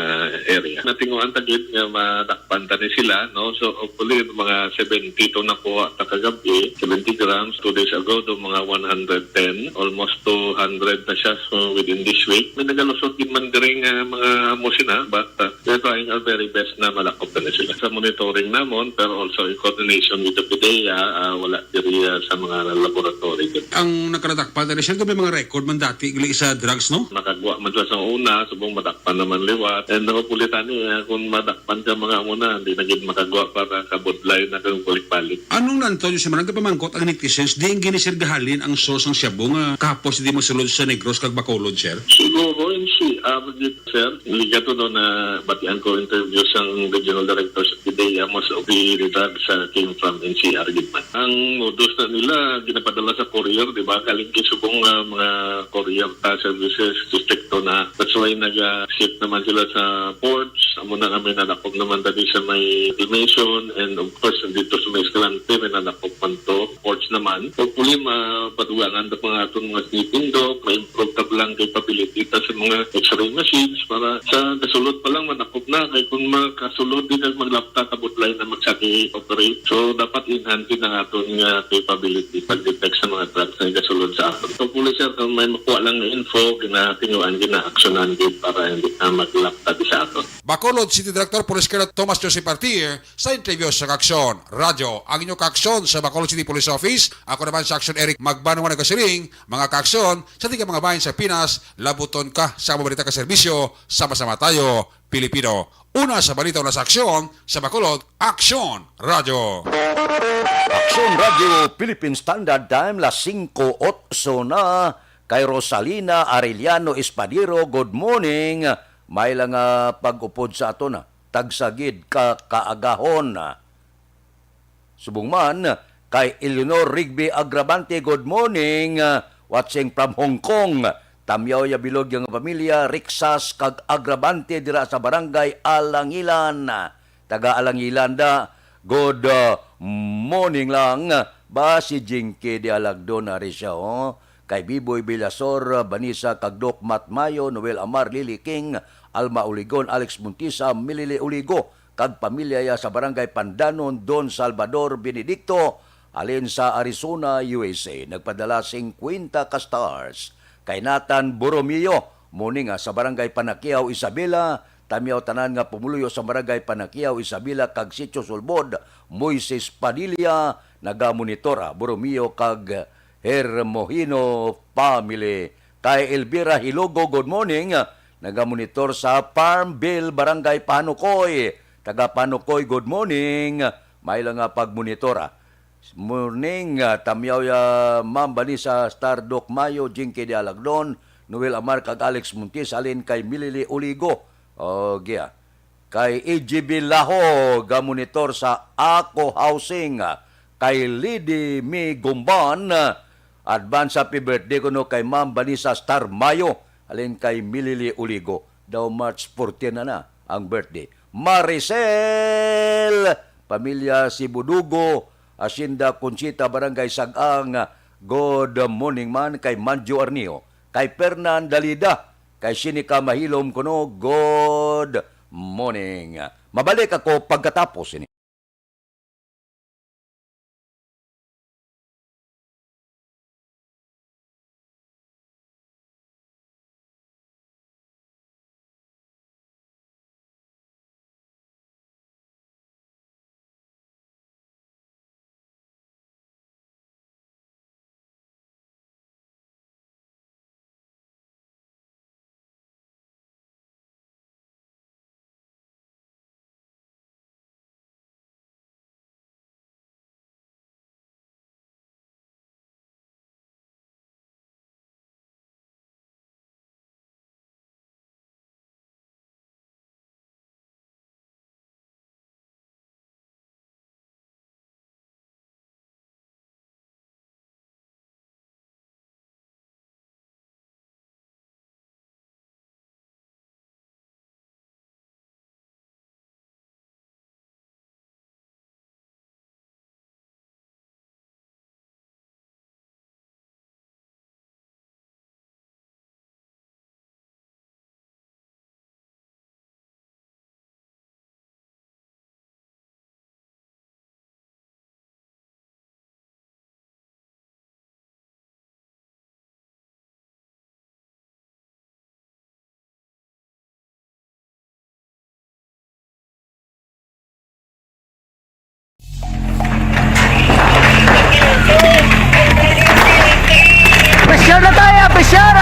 area. Natinguan ta gid nga madakpan ta ni sila, no? So hopefully mga seventy to nakuha ta kagabi, seventy grams. Two days ago, do mga one hundred ten, almost two hundred na siya, so within this week. May nagalusot gid man diri nga mga amo sina, but, uh, we're trying our very best na malakop na sila sa monitoring namon, pero also in coordination with the PDEA, ah, wala diri, ah, sa mga laboratory. Ang nakaladakpan na siya, may mga record man dati gali sa drugs, no? Nakagwa man siya sa una, subong madakpan naman liwat. And hopefully tani, ah, kung madakpan ka mga amo na, hindi na gid makagwa para kabudlay na kung balik-balik. Anong nantaw niyo sa mga nagapamangkot ang netizens, diin gini, sir, gahalin ang source sang shabu nga kahapos di masulod sa Negros kag Bacolod, sir? Siguro in C R gid, sir. Ligato daw na batian ko interview sang regional director sa PDEA, most of the drugs, ah, came from N C R gid man. Ang modus na nila, ginapadala sa courier, di ba? Galing kay subong nga mga courier ta services, distrito na. That's why nag-ship naman sila sa ports. Amo na kami nadakop naman dali sa may Limation, and of course, dito sa may Escalante, may nadakop man to. Ports naman. Hopefully, mapadugangan ta pa nga aton mga sleeping dog, ma-improve ta pa lang capability ta sa mga X-ray machines para sa kasulod pa lang manakop na. Kay kung makasulod din ang maglapta, kabudlay na magsaki operate. So, dapat enhance din ang aton nga capability pag-detect sa mga drugs na gasulod sa aton. So, hopefully, sir, kung may makuha lang na info, ginatinguan, ginaaksyonan din para hindi na maglapta di sa aton. Bacolod City Director Police Colonel Tomas Joseph Artier sa interview sa Aksyon Radyo. Ang inyo kaaksyon sa Bacolod City Police Office. Ako naman sa Aksyon Eric Magbanwa nagasiling, mga kaaksyon, sa tika mga bahin sa Pinas, labuton ka sa mga balita ka serbisyo. Sama-sama tayo, Pilipino. Una sa balita, una sa aksyon, sa Bacolod, Aksyon Radyo. Aksyon Radyo, Philippine Standard Time, las singko otso na. Kay Rosalina Arellano Espadero, good morning. May lang, ah, pag-upod sa aton, ah, tagsagid ka kaagahon. Subong man kay Eleanor Rigby Agravante, good morning, ah, watching from Hong Kong. Tamyaw ya bilog ya nga pamilya, Rixas kag Agravante dira sa Barangay Alangilan. Taga Alangilan da. Good, ah, morning lang. Ba si Jinky de Alagdon ari siya, oh. Kay Biboy Villasor, Vanessa kag Doc Matt Mayo, Noel Amar, Lily King, Alma Uligon, Alex Montisa, Milili Uligo, kag pamilya ya sa Barangay Pandanon, Don Salvador Benedicto, halin sa Arizona, U S A. Nagpadala singkwenta ka stars. Kay Nathan Borromeo, morning, ah, sa Barangay Panakiao, Isabela, tamyaw tanan nga pumuluyo sa Barangay Panakiao, Isabela, kag Sitio Sulbod, Moises Padilla, nagamonitor, ah, Borromeo kag Hermohino family. Kay Elvira Hilogo, good morning. Nagamonitor sa Farmville, Barangay Panukoy. Taga Panukoy, good morning. May lang nga pagmonitor, ah. Morning, ah, tamyaw ya Ma'am Vanessa Stardoc Mayo, Jinky de Alagdon, Noel Amar kag Alex Montes, halin kay Milili Oligo. O, giya. kay E G B Laho, ga-monitor sa Ako Housing, kay Lady Mi Gumban, advance happy birthday kuno kay Ma'am Vanessa Star Mayo, halin kay Milili Uligo. Daw March fourteen na na ang birthday. Maricel, pamilya Sibudugo, Hacienda Conchita, Barangay Sagang, good morning man kay Manjo Arnio, kay Fernan Dalida, kay Sinica Mahilom kuno, good morning. Mabalik ako pagkatapos ini. Pressure na tayo, pressure!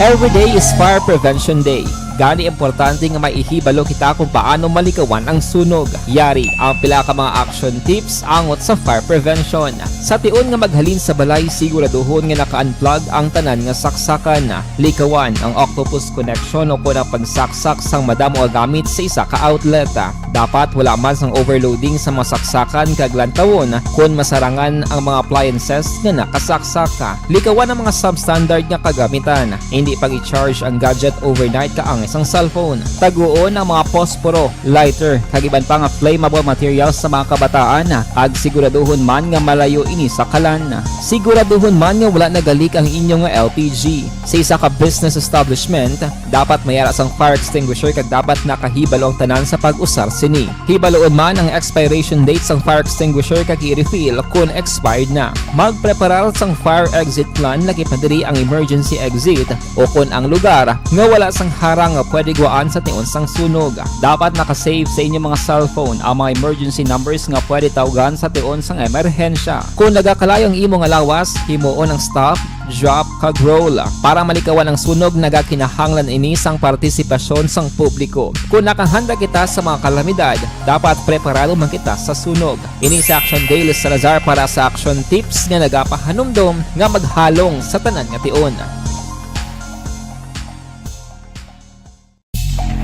Every day is Fire Prevention Day. Gani, importante nga may ihibalo kita kung paano malikawan ang sunog. Yari ang pila ka mga action tips angot sa fire prevention. Sa tion nga maghalin sa balay, siguraduhon nga naka-unplug ang tanan nga saksakan. Likawan ang octopus connection o kon ang pagsaksak sang madamo nga gamit sa isa ka outlet. Dapat wala man sang overloading sa mga saksakan kag lantawon kon masarangan ang mga appliances nga nakasaksak. Likawan ang mga substandard nga kagamitan. Hindi pag-i-charge ang gadget overnight kaangay sang cellphone. Taguon ang mga posporo, lighter, kag iban pa nga flammable materials sa mga kabataan, kag siguraduhon man nga malayo ini sa kalan. Siguraduhon man nga wala nagalik ang inyo nga L P G. Sa isa ka business establishment, dapat may ara sang fire extinguisher kag dapat nakahibalo ang tanan sa pag-usar sini. Hibaloon man ang expiration date sang fire extinguisher kag i-refill kon expired na. Magpreparar sang fire exit plan, lakip na diri ang emergency exit, o kon ang lugar nga wala sang harang nga pwede gwaan sa tion sang sunog. Dapat naka-save sa inyo mga cellphone ang mga emergency numbers nga pwede tawgan sa tion sang emerhensya. Kon nagakalayo ang imo nga lawas, himuon ang stop, drop, kag roll. Para malikawan ang sunog, nagakinahanglan ini sang partisipasyon sang publiko. Kon nakahanda kita sa mga kalamidad, dapat preparado man kita sa sunog. Ini si Action Dale Salazar para sa Action Tips nga nagapahanumdom nga maghalong sa tanan nga tion.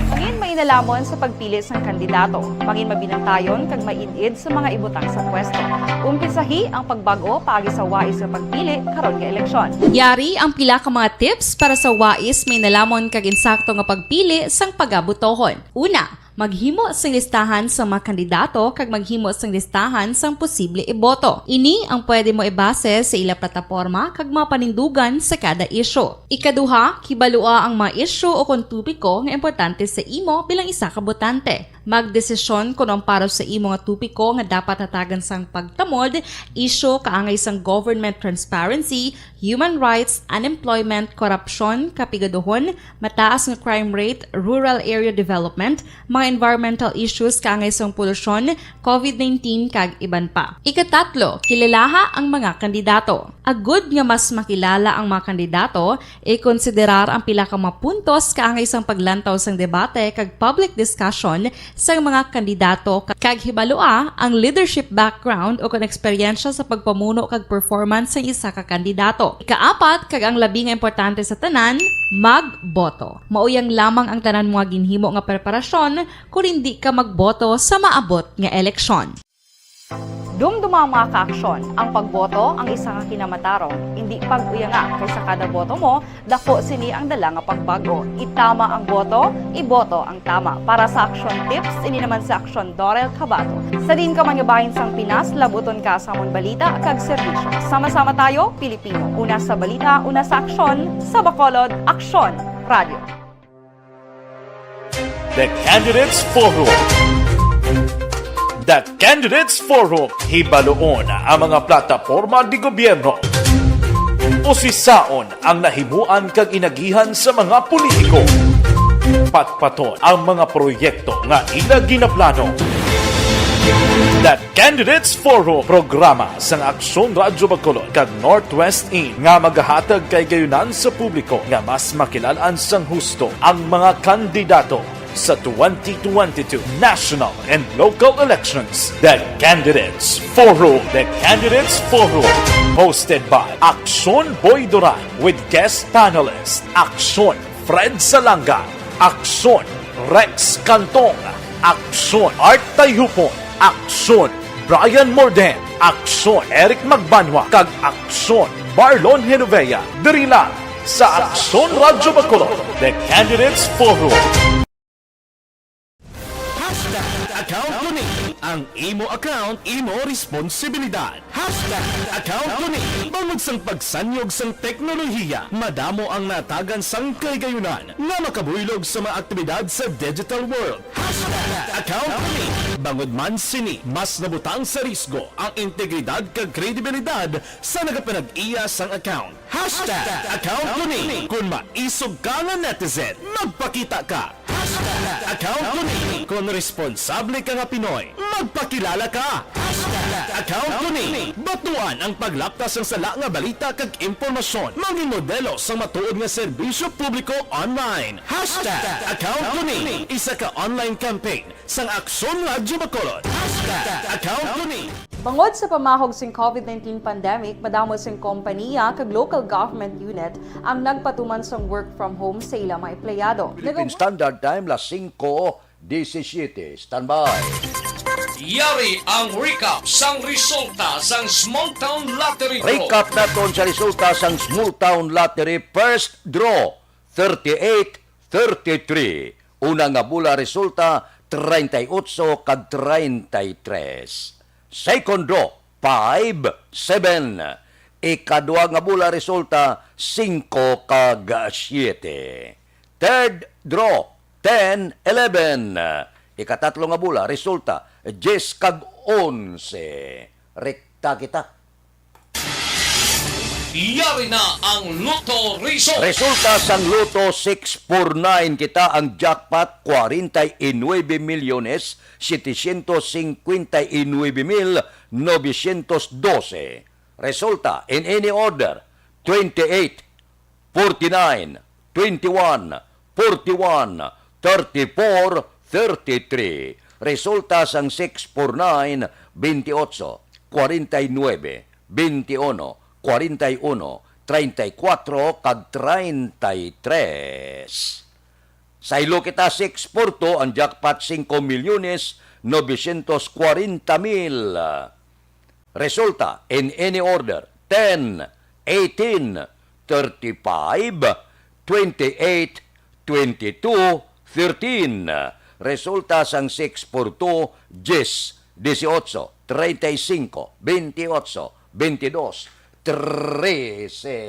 Mangin mainalomon sa pagpili sang kandidato. Mangin mabinantayon kag maid-id sa mga ibutang sa pwesto. Umpisahi ang pagbag-o paagi sa wais nga pagpili karon nga eleksyon. Yari ang pila ka mga tips para sa wais, mainalomon kag insakto nga pagpili sang pagabotohon. Una, maghimo sing listahan sa mga kandidato kag maghimo sing listahan sang posible iboto. Ini ang pwede mo ibase sa ila plataporma kag mga panindugan sa kada isyu. Ikaduha, kibalua ang mga isyu o kon topiko nga importante sa imo bilang isa ka botante. Magdesisyon kon ang para sa imo nga topiko nga dapat hatagan sang pagtamod, isyu kaangay sang government transparency, human rights, unemployment, korupsyon, kapigaduhon, mataas nga crime rate, rural area development, mga environmental issues kaangay sang polusyon, covid nineteen, kag iban pa. Ikatatlo, kilalaha ang mga kandidato. Agud nga mas makilala ang mga kandidato, ikonsiderar ang pila ka mga puntos kaangay sang paglantaw sang debate kag public discussion sang mga kandidato, kag hibalua ang leadership background o kon eksperyensya sa pagpamuno kag performance sang isa ka kandidato. Ikaapat, kag ang labi nga importante sa tanan, magboto. Mao yang lamang ang tanan mo nga ginhimo nga preparasyon kon hindi ka magboto sa maabot nga eleksyon. Dumduma ang mga kaaksyon. Ang pagboto ang isa ka kinamatarong. Indi pag-uyanga, kay sa kada boto mo, dako sini ang dala nga pagbago. Itama ang boto, iboto ang tama. Para sa Aksyon Tips, ini naman si Aksyon Dorel Cabato. Sa diin ka man nga bahin sang Pinas, labuton ka sa amon balita kag serbisyo. Sama-sama tayo, Pilipino. Una sa balita, una sa aksyon, sa Bacolod, Aksyon Radio. The Candidates Forum. The Candidates Forum, hibaluon ang mga plataporma de gobyerno. Usisaon ang nahimuan kag inagihan sa mga politiko. Patpaton ang mga proyekto nga ila ginaplano. The Candidates Forum, programa sang Aksyon Radyo Bacolod kag Northwest In nga magahatag kay gayunan sa publiko nga mas makilalan sang husto ang mga kandidato sa twenty twenty-two national and local elections. The Candidates Forum. The Candidates Forum, hosted by Aksyon Boy Duran with guest panelist Aksyon Fred Salanga, Aksyon Rex Cantong, Aksyon Art Tayhupon, Aksyon Brian Morden, Aksyon Eric Magbanwa, kag Aksyon Marlon Genovea. Diri lang sa Aksyon Radyo Bacolod, The Candidates Forum. Hashtag account ko ni. Ang imo account, imo responsibilidad. Hashtag account ko ni. Bangod sang pagsanyog sang teknolohiya, madamo ang natagan sang kahigayunan nga makabuylog sa mga aktibidad sa digital world. Hashtag account ko ni. Bangod man sini, mas nabutang sa risgo ang integridad kag kredibilidad sa nagapanag-iya sang account. Hashtag account ko ni. Kung maisog ka nga netizen, magpakita ka. Hashtag account ko ni. Kung responsable ka nga Pinoy, magpakilala ka. Hashtag account ko ni. Batuan ang paglapta sang sala nga balita kag impormasyon. Mangin modelo sang matuod nga serbisyo publiko online. Hashtag account ko ni. Isa ka online campaign sang Aksyon Radyo Bacolod. Hashtag account ko ni. Bangod sa pamahog sing covid nineteen pandemic, madamo sing kompaniya kag local government unit ang nagpatuman sang work from home sa ila mga empleyado. Philippine Standard Time, las singko disisiete. Standby. Yari ang recap sang resulta sang Small Town Lottery Draw. Recap naton sa resulta sang Small Town Lottery first draw, thirty-eight thirty-three. Una nga bola resulta, treinta y ocho kag treinta y tres. Second draw, five seven. Ikadua nga bola resulta, singko kag siete. Third draw, ten eleven. Ikatatlo nga bola resulta, diyes kag onse. Rekta kita. Yari na ang Lotto Result. Resulta sang Lotto six four nine, kita ang jackpot, cuarenta y nueve millones setecientos cincuenta y nueve mil novecientos doce. Resulta, in any order, twenty-eight, forty-nine, twenty-one, forty-one, thirty-four, thirty-three. Resulta sang six four nine, veintiocho, cuarenta y nueve, veintiuno, cuarenta y uno, treinta y cuatro, kag treinta y tres. Saylo kita, six four two, ang jackpot, singko milyones novecientos cuarenta mil. Resulta, in any order, ten, eighteen, thirty-five, twenty-eight, twenty-two, thirteen. Resulta sang six four two, diyes, dieciocho, treinta y cinco, veintiocho, veintidós, trece.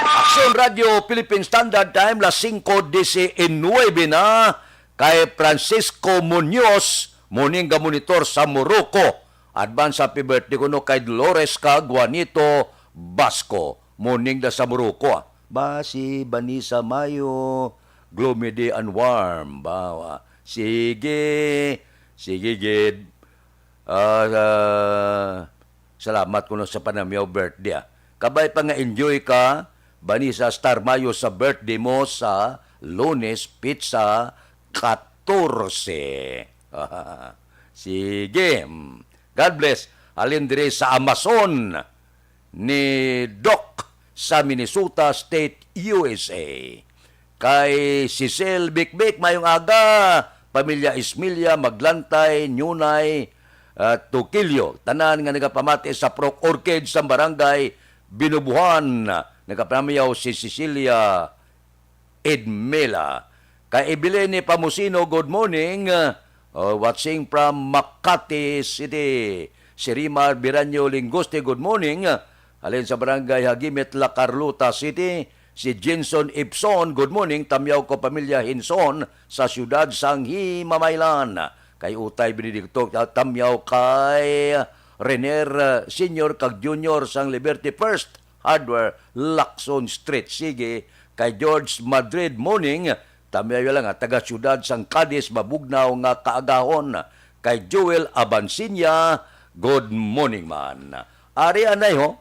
Aksyon Radio Philippine Standard Time, las singko diecinuebe na, kay Francisco Muñoz, morning nga monitor sa Morocco. Advance happy birthday kuno kay Dolores kag Juanito Basco. Morning da sa Morocco, ah. Ba, si Vanessa Mayo, gloomy day and warm. Ba, wa-, sige, sige, gid. Ah, ah, salamat kuno sa panamiyaw birthday, ah. Kabay pa nga enjoy ka, Vanessa Star Mayo, sa birthday mo sa Lunes, pizza, katorse. Sige. God bless. Halin diri sa Amazon ni Doc sa Minnesota State, U S A. Kay Cecil Bikbik, mayong aga. Pamilya Ismilla, Maglantay, Nyunay, ah, Tukilyo. Tanan nga nagapamati sa Proc Orchid sa Barangay Binubuhan. Nagapamilya si Cecilia Edmela. Kay Evelyn Pamusino, good morning. Uh, watching from Makati City. Si Rimar Biranyo Linguste, good morning. Halin sa Barangay Hagimit, La Carlota City. Si Jenson Ibson, good morning. Tamyaw ko pamilya Hinson sa siyudad sang Himamaylan. Kay Utay Benedicto, tamyaw kay Rener, uh, Senior kag Junior sang Liberty First Hardware, Lacson Street. Sige, kay George Madrid, morning. Tamyaw lang, ah, taga siyudad sang Cadiz, mabugnaw nga kaagahon. Kay Joel Abansinya, good morning man. Ari anay ho.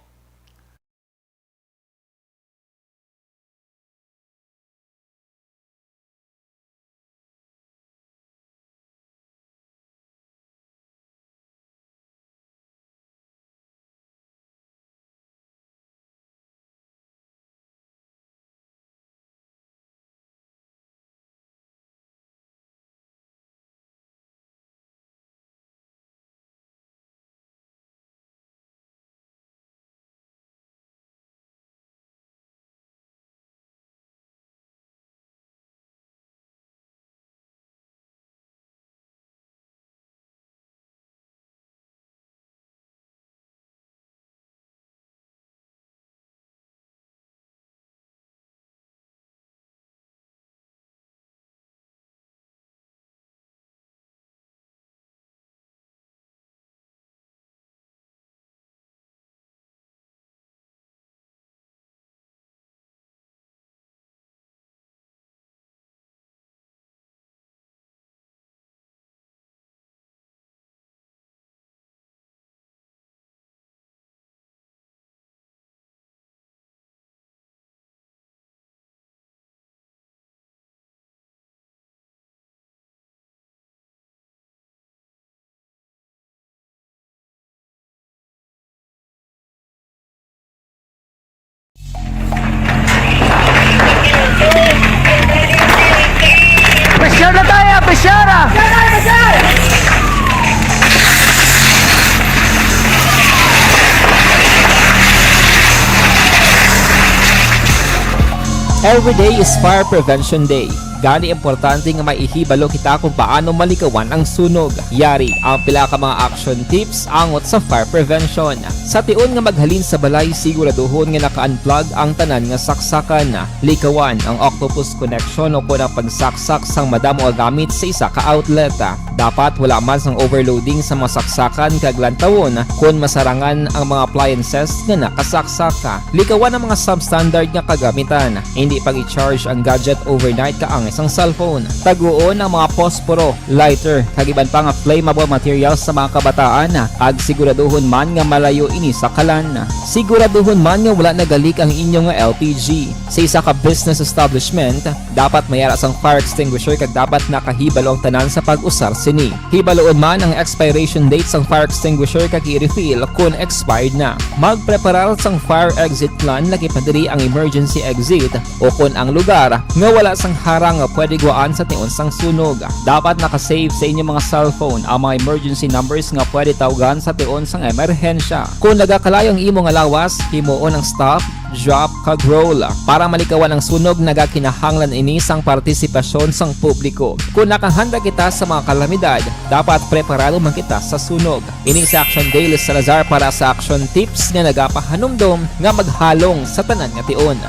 Pressure na tayo, pressure ah! Every day is Fire Prevention Day. Gani importante nga may ihibalo kita kung paano malikawan ang sunog. Yari ang pila ka mga action tips angot sa fire prevention. Sa tion nga maghalin sa balay, siguraduhon nga naka-unplug ang tanan nga saksakan. Likawan ang octopus connection o kon ang pagsaksak sang madamo nga gamit sa isa ka outlet. Dapat wala man sang overloading sa mga saksakan kag lantawon kon masarangan ang mga appliances nga nakasaksak. Likawan ang mga substandard nga kagamitan. Hindi pag-i-charge ang gadget overnight kaangay sang cellphone. Taguon ang mga posporo, lighter, kag iban pa nga flammable materials sa mga kabataan, kag siguraduhon man nga malayo ini sa kalan. Siguraduhon man nga wala nagalik ang inyo nga L P G. Sa isa ka business establishment, dapat may ara sang fire extinguisher kag dapat nakahibalo ang tanan sa pag-usar sini. Hibaloon man ang expiration date sang fire extinguisher kag i-refill kon expired na. Magpreparar sang fire exit plan, lakip na diri ang emergency exit o kon ang lugar nga wala sang harang nga pwede guwaan sa tion sang sunog. Dapat naka-save sa inyo mga cellphone ang mga emergency numbers nga pwede tawgan sa tion sang emerhensya. Kon nagakalayo ang imo nga lawas, himuon ang stop, drop, kag roll. Para malikawan ang sunog, nagakinahanglan ini sang partisipasyon sang publiko. Kon nakahanda kita sa mga kalamidad, dapat preparado man kita sa sunog. Ini si Action Daily Salazar para sa Action Tips nga nagapahanumdom nga maghalong sa tanan nga tion.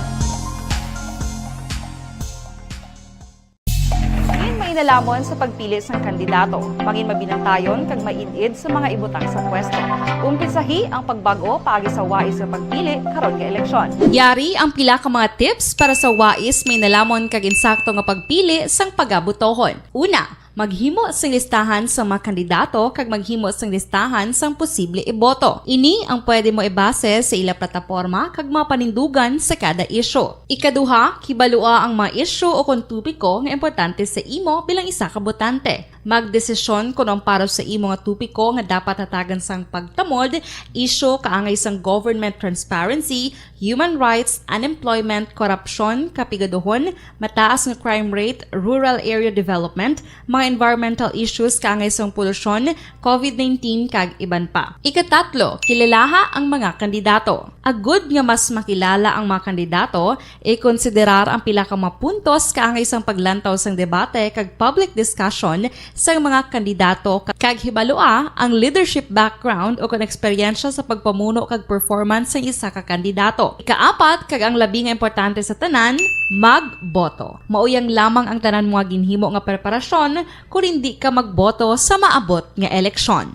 Mangin mainalhamon sa pagpili sang kandidato, mangin mabinantayon kag maid-id sa mga ibutang sa pwesto. Umpisahi ang pagbag-o paagi sa wais nga pagpili karon nga eleksyon. Yari ang pila ka mga tips para sa wais, mainalamon kag insakto nga pagpili sang pagabotohon. Una, Maghimo sing listahan sang mga kandidato kag maghimo sing listahan sang posible iboto. Ini ang pwede mo ibase sa ila plataporma kag mga panindugan sa kada isyu. Ikaduha, kibalua ang mga isyu o kon topiko nga importante sa imo bilang isa ka botante. Magdesisyon kon ang para sa imo nga topiko nga dapat hatagan sang pagtamod, isyu kaangay sang government transparency, human rights, unemployment, korupsyon, kapigaduhon, mataas nga crime rate, rural area development, mga environmental issues kaangay sang polusyon, covid nineteen, kag iban pa. Ikatatlo, kilalaha ang mga kandidato. Agud nga mas makilala ang mga kandidato, ikonsiderar ang pila ka mga puntos kaangay sang paglantaw sang debate kag public discussion sang mga kandidato kag hibalua ang leadership background o kon eksperyensya sa pagpamuno kag performance sang isa ka kandidato. Ikaapat, kag ang labi nga importante sa tanan, magboto. Mao yang lamang ang tanan mo nga ginhimo nga preparasyon kon indi ka magboto sa maabot nga eleksyon.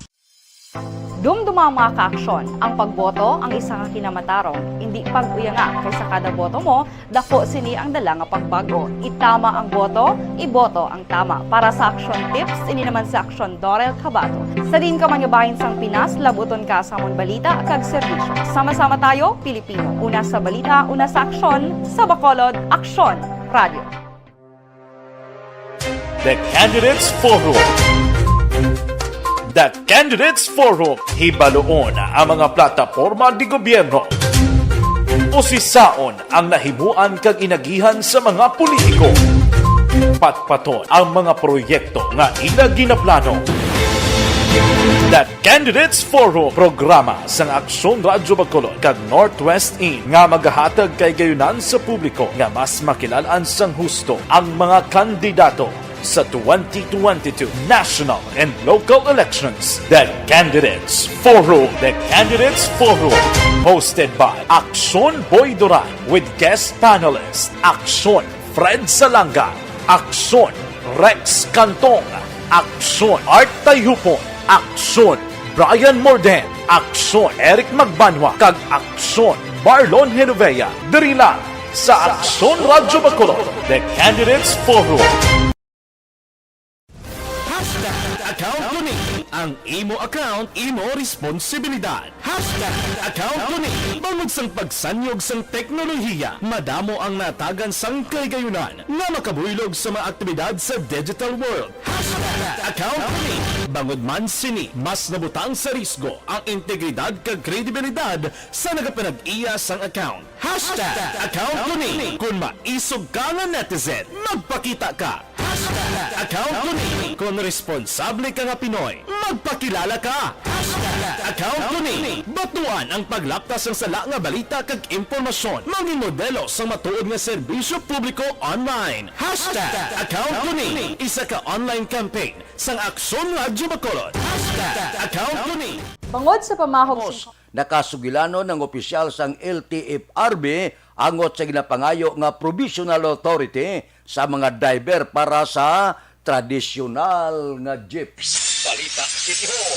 Dumduma ang mga kaaksyon. Ang pagboto ang isa ka kinamatarong, indi pag-uyanga, kay sa kada boto mo, dako sini ang dala nga pagbag-o. Itama ang boto, iboto ang tama. Para sa Aksyon Tips, ini naman si Aksyon Dorel Cabato. Sa diin ka man nga bahin sang Pinas, labuton ka sa amon balita kag serbisyo. Sama-sama tayo, Pilipino. Una sa balita, una sa aksyon, sa Bacolod, Aksyon Radio. The Candidates Forum. The Candidates Forum, hibaluon ang mga plataporma di gobyerno. Usisaon ang nahimuan kag inagihan sa mga politiko. Patpaton ang mga proyekto nga ila ginaplano. The Candidates Forum, programa sang Aksyon Radyo Bacolod kag Northwest In nga magahatag kahigayonan sa publiko nga mas makilalan sang husto ang mga kandidato sa twenty twenty-two national and local elections. The Candidates Forum. The Candidates Forum, hosted by Aksyon Boy Duran with guest panelist Aksyon Fred Salanga, Aksyon Rex Cantong, Aksyon Art Tayhupon, Aksyon Brian Morden, Aksyon Eric Magbanwa, kag Aksyon Marlon Genovea, diri lang sa Aksyon Radyo Bacolod, The Candidates Forum. Hashtag account ko ni. Ang imo account, imo responsibilidad. Hashtag account ko ni. Bangod sang pagsanyog sang teknolohiya, madamo ang natagan sang kahigayunan nga makabuylog sa mga aktibidad sa digital world. Hashtag account ko ni. Bangod man sini, mas nabutang sa risgo ang integridad kag kredibilidad sa nagapanag-iya sang account. Hashtag account ko ni. Kung maisog ka nga netizen, magpakita ka. Hashtag account ko ni. Kung responsable ka nga Pinoy, magpakilala ka. Hashtag account ko ni. Batuan ang paglapta sang sala nga balita kag impormasyon. Mangin modelo sang matuod nga serbisyo publiko online. Hashtag account ko ni. Isa ka online campaign sang Aksyon Radyo Bacolod. Hashtag account ko ni. Bangod sa pamahog sing Nakasugilanon ang opisyal sang L T F R B angot sa ginapangayo nga provisional authority sa mga driver para sa tradisyonal nga jeep.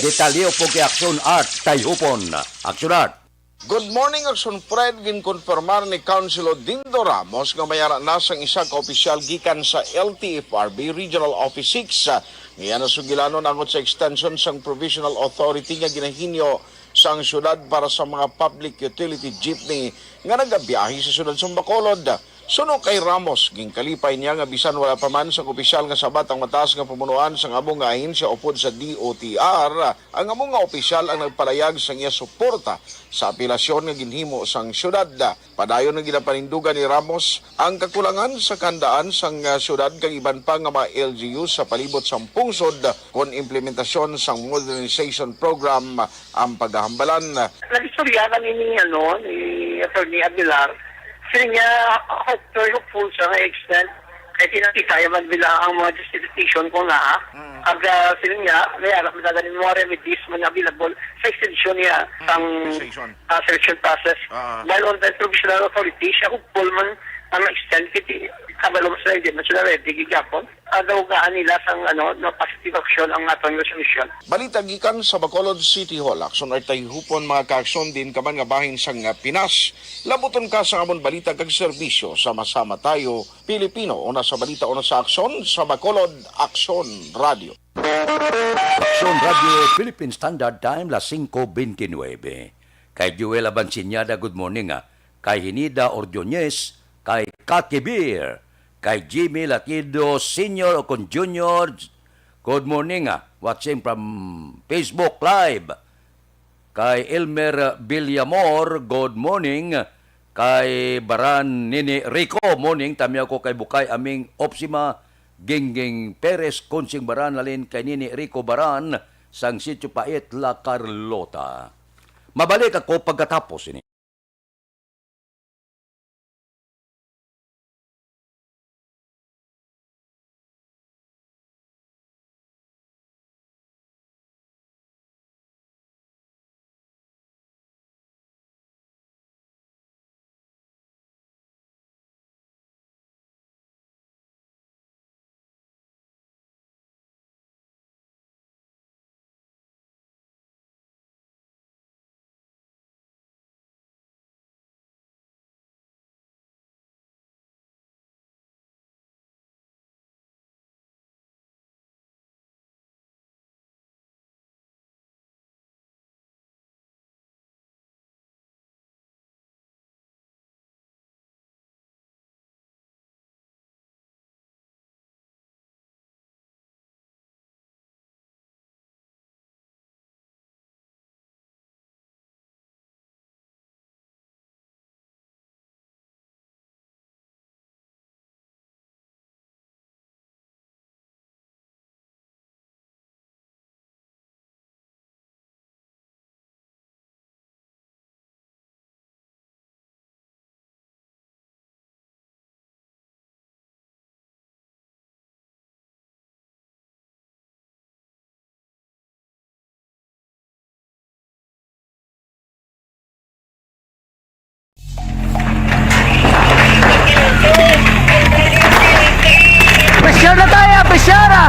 Detalye upod kay Aksyon Art Tayhupon. Aksyon Art. Good morning, Aksyon Fred. Ginkonfirmar ni Councilor Dindo Ramos nga may ara na sang isa ka opisyal gikan sa L T F R B Regional Office six nga iya na sugilanon angot sa extension sang provisional authority nga ginahinyo sang syudad para sa mga public utility jeepney nga nagabiyahe sa syudad sa Bacolod. Suno kay Ramos, ginkalipay niya nga bisan wala pa man sang opisyal nga sabat ang mataas nga pamunuan sang amo nga ahensya upod sa D O T R, ang amo nga opisyal ang nagpalayag sang iya suporta sa apelasyon nga ginhimo sang syudad. Padayon nga ginapanindugan ni Ramos ang kakulangan sa kahandaan sang, ah, syudad kag iban pa nga mga L G U sa palibot sang pungsod kon implementasyon sang modernization program ang pagahambalan. Nagistorya kami ni, ano, ni Attorney Aguilar. Siling niya, hope, very hopeful siya nga extend. Kay kinakita man bila ang mga justification kung naa. Kag, ah, siling niya, may ara man gani mga remedies man available sa extension niya sang, ah, selection process. While on the provisional authority, siya hopeful man ang extend kay kabalo man sila, hindi man sila ready gihapon. padawagaan nila sang, ano, no, positive action ang aton resolution. Balita gikan sa Bacolod City Hall. Aksyon ay tayhupon, mga kaaksyon, diin ka man nga bahin sang, ah, Pinas. Labuton ka sa amon balita kag serbisyo. Sama-sama tayo, Pilipino. Una sa balita, una sa aksyon, sa Bacolod, Aksyon Radio. Aksyon Radio Philippine Standard Time, las singko bente nuebe. Kay Joel Abansiñada, good morning, ah. Kay Hinida Ordonez, kay Kaki Beer, kay Jimmy Latido Senior o kon Junior, good morning, ah. Watching from Facebook Live. Kay Elmer Villamor, good morning. Kay Baran Nini Rico, morning. Tamiaw ko kay Bukay Aming Opsima, Gingging Perez, Kunsing Baran, halin kay Nini Rico Baran, sang Sitio Pait, La Carlota. Mabalik ako pagkatapos ini. Pressure na tayo! Pressure na!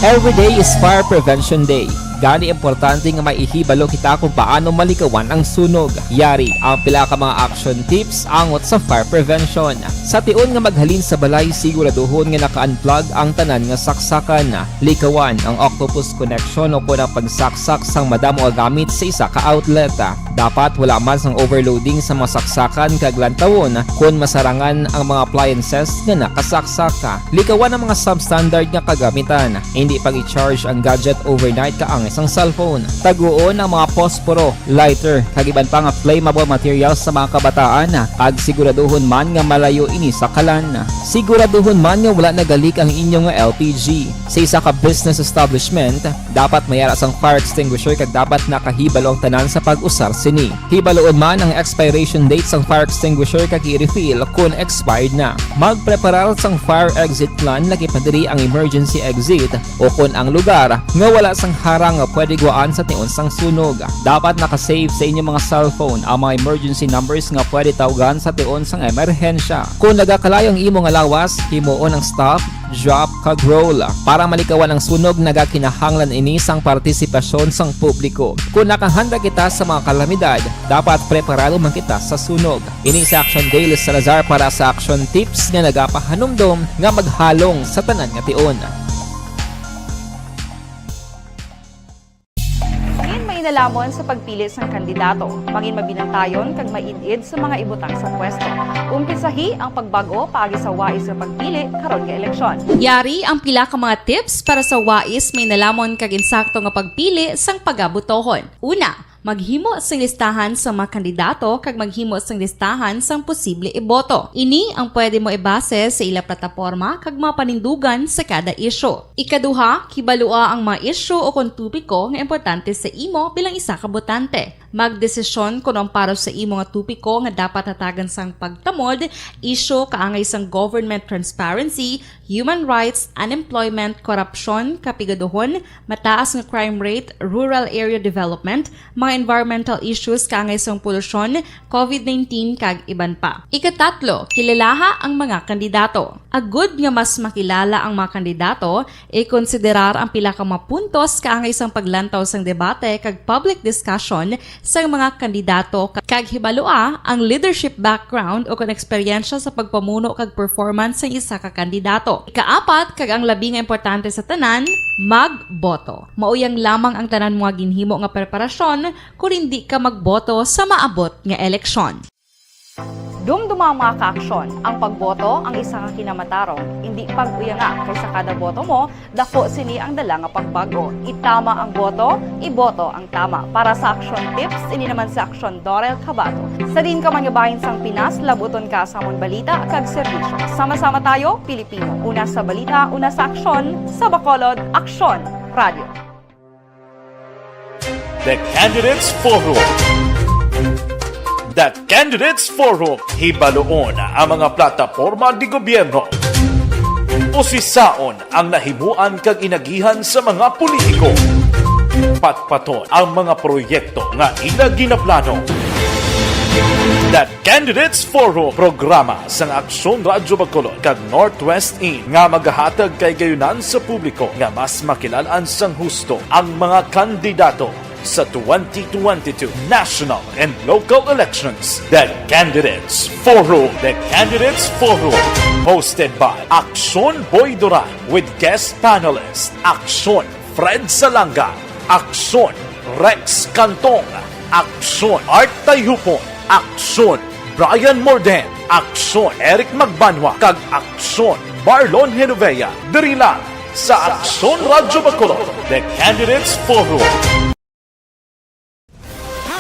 Every day is Fire Prevention Day. Gani, importante nga may ihibalo kita kung paano malikawan ang sunog. Yari ang pila ka mga action tips angot sa fire prevention. Sa tion nga maghalin sa balay, siguraduhon nga naka-unplug ang tanan nga saksakan. Likawan ang octopus connection o kon ang pagsaksak sang madamo nga gamit sa isa ka outlet. Dapat wala man sang overloading sa mga saksakan kag lantawon kon masarangan ang mga appliances nga nakasaksak. Likawan ang mga substandard nga kagamitan. Indi pag-i-charge ang gadget overnight kaangay sang cellphone. Taguon ang mga posporo, lighter, kag iban pa nga flammable materials sa mga kabataan, kag siguraduhon man nga malayo ini sa kalan. Siguraduhon man nga wala nagalik ang inyo nga L P G. Sa isa ka business establishment, dapat may ara sang fire extinguisher kag dapat nakahibalo ang tanan sa pag-usar sini. Hibaluon man ang expiration date sang fire extinguisher kag i-refill kon expired na. Magpreparar sang fire exit plan, laki pa diri ang emergency exit o kon ang lugar nga wala sang harang nga pwede gwaan sa tion sang sunog. Dapat naka-save sa inyo mga cellphone ang mga emergency numbers nga pwede tawgan sa tion sang emerhensya. Kon nagakalayo ang imo nga lawas, himuon ang stop, drop, kag roll. Para malikawan ang sunog, nagakinahanglan ini sang partisipasyon sang publiko. Kon nakahanda kita sa mga kalamidad, dapat preparado man kita sa sunog. Ini si Action Daily Salazar para sa Action Tips nga nagapahanumdom nga maghalong sa tanan nga tion. Mangin mainalhamon sa pagpili sang kandidato. Mangin mabinantayon kag maid-id sa mga ibutang sa pwesto. Umpisahi ang pagbag-o paagi sa wais nga pagpili karon nga eleksyon. Yari ang pila ka mga tips para sa wais, mainalhamon kag insakto nga pagpili sang pagabutohon. Una, maghimo sing listahan sa mga kandidato kag maghimo sing listahan sang posible iboto. Ini ang pwede mo ibase sa ila plataporma kag mga panindugan sa kada isyu. Ikaduha, kibalua ang mga isyu o kon topiko nga importante sa imo bilang isa ka botante. Magdesisyon kon ang para sa imo nga topiko nga dapat hatagan sang pagtamod, isyu kaangay sang government transparency, human rights, unemployment, korupsyon, kapigaduhon, mataas nga crime rate, rural area development, mga environmental issues kaangay sang polusyon, covid nineteen, kag iban pa. Ikatatlo, kilalaha ang mga kandidato. Agud nga mas makilala ang mga kandidato, ikonsiderar ang pila ka mga puntos kaangay sang paglantaw sang debate kag public discussion sang mga kandidato, kag hibalua ang leadership background o kon eksperyensya sa pagpamuno kag performance sang isa ka kandidato. Ikaapat, kag ang labi nga importante sa tanan, magboto. Mauyang lamang ang tanan mo nga ginhimo nga preparasyon kon hindi ka magboto sa maabot nga eleksyon. Dumduma, mga kaaksyon, ang pagboto ang isa ka kinamatarong. Indi pag-uyanga, kay sa kada boto mo, dako sini ang dala nga pagbag-o. Itama ang boto, iboto ang tama. Para sa Aksyon Tips, ini naman si Aksyon Dorel Cabato. Sa diin ka man nga bahin sang Pinas, labuton ka sa amon balita kag serbisyo. Sama-sama tayo, Pilipino. Una sa balita, una sa aksyon, sa Bacolod, Aksyon Radio. The Candidates Forum. The Candidates Forum. Hibaluon ang mga plataporma de gobierno. Usisaon ang nahimuan kag inagihan sa mga politiko. Patpaton ang mga proyekto nga ila ginaplano. The Candidates Forum, programa sang Aksyon Radyo Bacolod kag Northwest In, nga magahatag kay gayunan sa publiko nga mas makilal-an sang husto ang mga kandidato sa twenty twenty-two national and local elections. The Candidates Forum. The Candidates Forum, hosted by Aksyon Boy Duran with guest panelist Aksyon Fred Salanga, Aksyon Rex Cantong, Aksyon Art Tayhupon, Aksyon Brian Morden, Aksyon Eric Magbanwa, kag Aksyon Marlon Genovea. Diri lang sa Aksyon Radyo Bacolod, The Candidates Forum.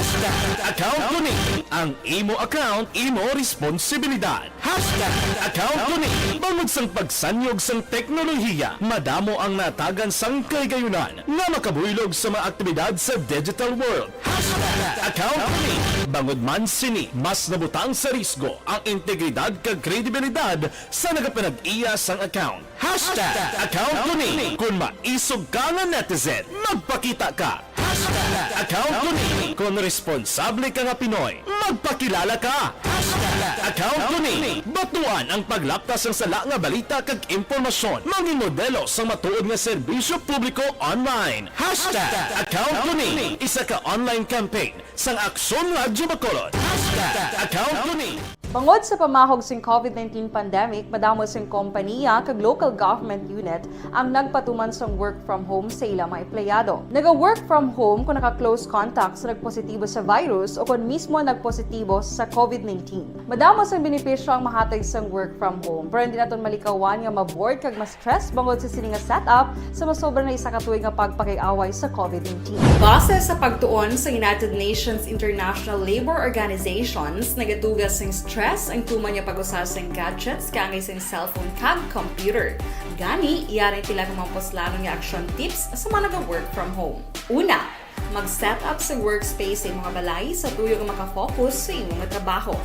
Hashtag account ko ni. Ang imo account, imo responsibilidad. Hashtag account ko ni. Bangod sang pagsanyog sang teknolohiya, madamo ang natagan sang kahigayunan nga makabuylog sa mga aktibidad sa digital world. Hashtag account ko ni. Bangod man sini, mas nabutang sa risgo ang integridad kag kredibilidad sa nagapanag-iya sang account. Hashtag account ko ni. Kung maisog ka nga netizen, magpakita ka. Hashtag account ko ni. Kung responsable ka nga Pinoy, magpakilala ka. Hashtag account ko ni. Batuan ang paglapta sang sala nga balita kag impormasyon. Mangin modelo sang matuod nga serbisyo publiko online. Hashtag account ko ni. Isa ka online campaign sang Aksyon Radyo Bacolod. Hashtag account ko ni. Bangod sa pamahog sing covid nineteen pandemic, madamo sing kompaniya kag local government unit ang nagpatuman sang work from home sa ila mga empleyado. Naga-work from home kung naka-close contact sa nagpositibo sa virus o kon mismo nagpositibo sa covid nineteen. Madamo sang benepisyo ang mahatag sang work from home, pero hindi naton malikawan nga ma-bored kag ma-stress bangod sa sini nga setup sa masobra na isa ka tuig nga pagpakig-away sa covid nineteen. Base sa pagtuon sa United Nations International Labour Organizations, nagatuga sing stress ang tuman nga pag-usa sing gadgets kaangay sing cellphone kag computer. Gani, yari ang pila ka mga puslanon nga action tips sa mga naga-work from home. Una, mag-set up sa workspace sa imo nga balay sa tuyo nga maka-focus sa imo nga trabaho.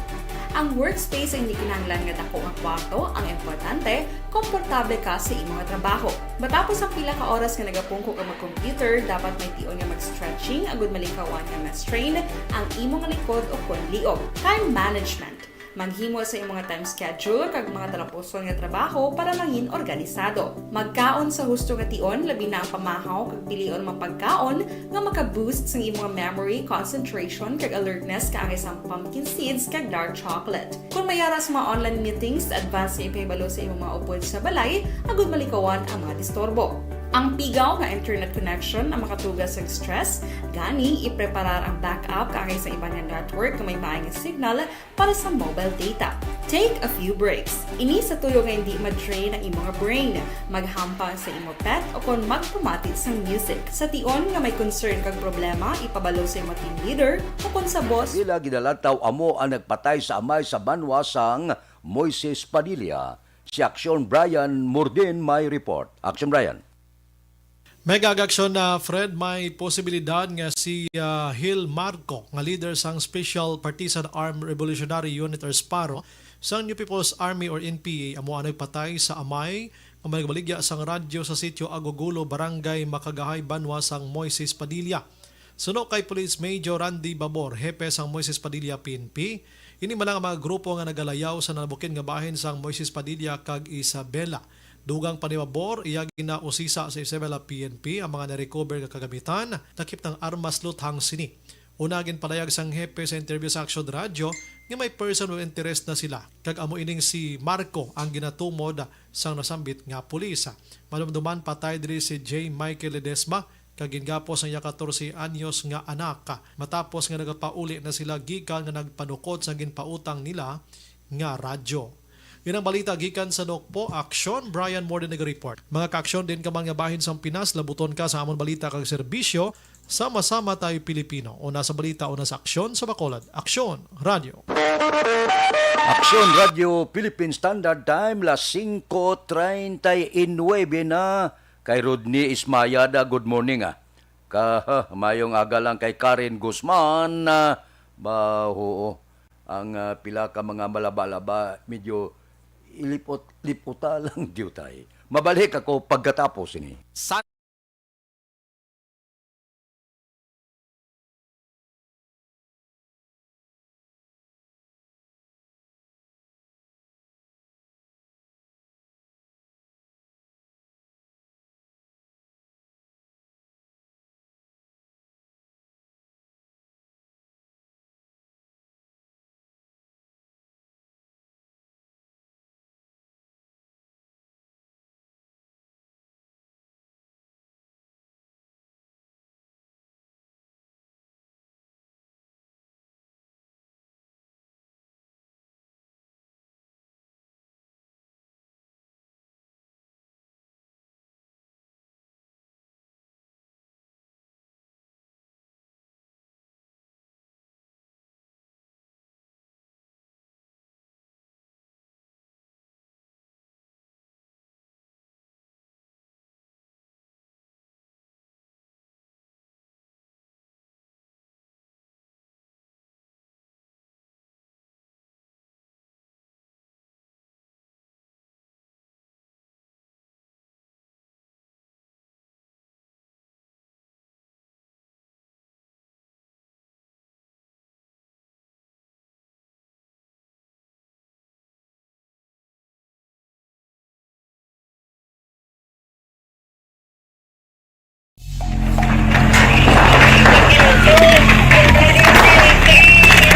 Ang workspace ay hindi kinahanglan nga dako nga kwarto, ang importante, komportable ka sa imo nga trabaho. Matapos ang pila ka oras nga nagapungko ka mag-computer, dapat may tion nga mag-stretching agud malikawan nga ma-strain ang imo nga likod o kon liog. Time management. Maghimo sa imo nga time schedule kag mga talapuson nga trabaho para mangin organisado. Magkaon sa husto nga tion, labi na ang pamahaw kag pilion mga pagkaon nga maka-boost sang imo nga memory, concentration, kag alertness kaangay sang pumpkin seeds kag dark chocolate. Kon may ara sa mga online meetings, advance nga ipahibalo sa imo mga upod sa balay agud malikawan ang mga disturbo. Ang pigaw nga internet connection ang makatuga sang stress, gani ipreparar ang backup kaangay sa iban nga network nga may maay nga signal para sa mobile data. Take a few breaks. Ini sa tuyo nga hindi ma-drain ang imo nga brain. Maghampang sa imo pet o kon magpamati sang music. Sa tion nga may concern kag problema, ipabalo sa imo team leader o kon sa boss. Ila ginalantaw amo ang nagpatay sa amay sa banwa sang Moises Padilla. Si Aksyon Brian Murdin may report. Aksyon Brian. Mega aksyon na, Fred, may posibilidad nga si, ah, Hil Marco, nga leader sang Special Partisan Armed Revolutionary Unit or SPARU sang New People's Army or N P A, amo ang nagpatay sa amay Ang mga nagbaligya sang radyo sa sitio Agogulo, Barangay Makagahay, banwa sang Moises Padilla. Suno kay Police Major Randy Babor, hepe sang Moises Padilla P N P, ini man lang ang mga grupo nga nagalayaw sa nabukid nga bahin sang Moises Padilla kag Isabela. Dugang pa ni Babor, iya ginausisa sa Isabela P N P ang mga na-recover nga kagamitan, lakip ng armas luthang sini. Una, ginpalayag sang hepe sa interview sa Aksyon Radyo nga may person of interest na sila, kag amo ining si Marco ang ginatumod sang nasambit nga pulis. Madumduman, patay diri si J Michael Ledesma, kag gingapos ang iya katorse anyos nga anak, matapos nga nagapauli na sila gikan nga nagpanukot sang ginpautang nila nga radyo. Inang balita gikan sa Nokpo, Aksyon, Brian Morden nag-report. Mga kaaksyon, din ka man nga bahin sang Pinas, labuton ka sa amon balita kag serbisyo, sama-sama tayo Pilipino. Una sa balita, una sa aksyon sa Bacolod. Aksyon, Radyo. Aksyon Radyo Philippine Standard Time, las singko treinta y nueve na. Kay Rodney Ismayada, good morning, ah. Ka, mayong aga lang kay Karen Guzman, ah, ba, oo. Ang, ah, pila ka mga malaba-laba, medyo ilipot-liputa lang diutay. Mabalik ako pagkatapos ini. Sa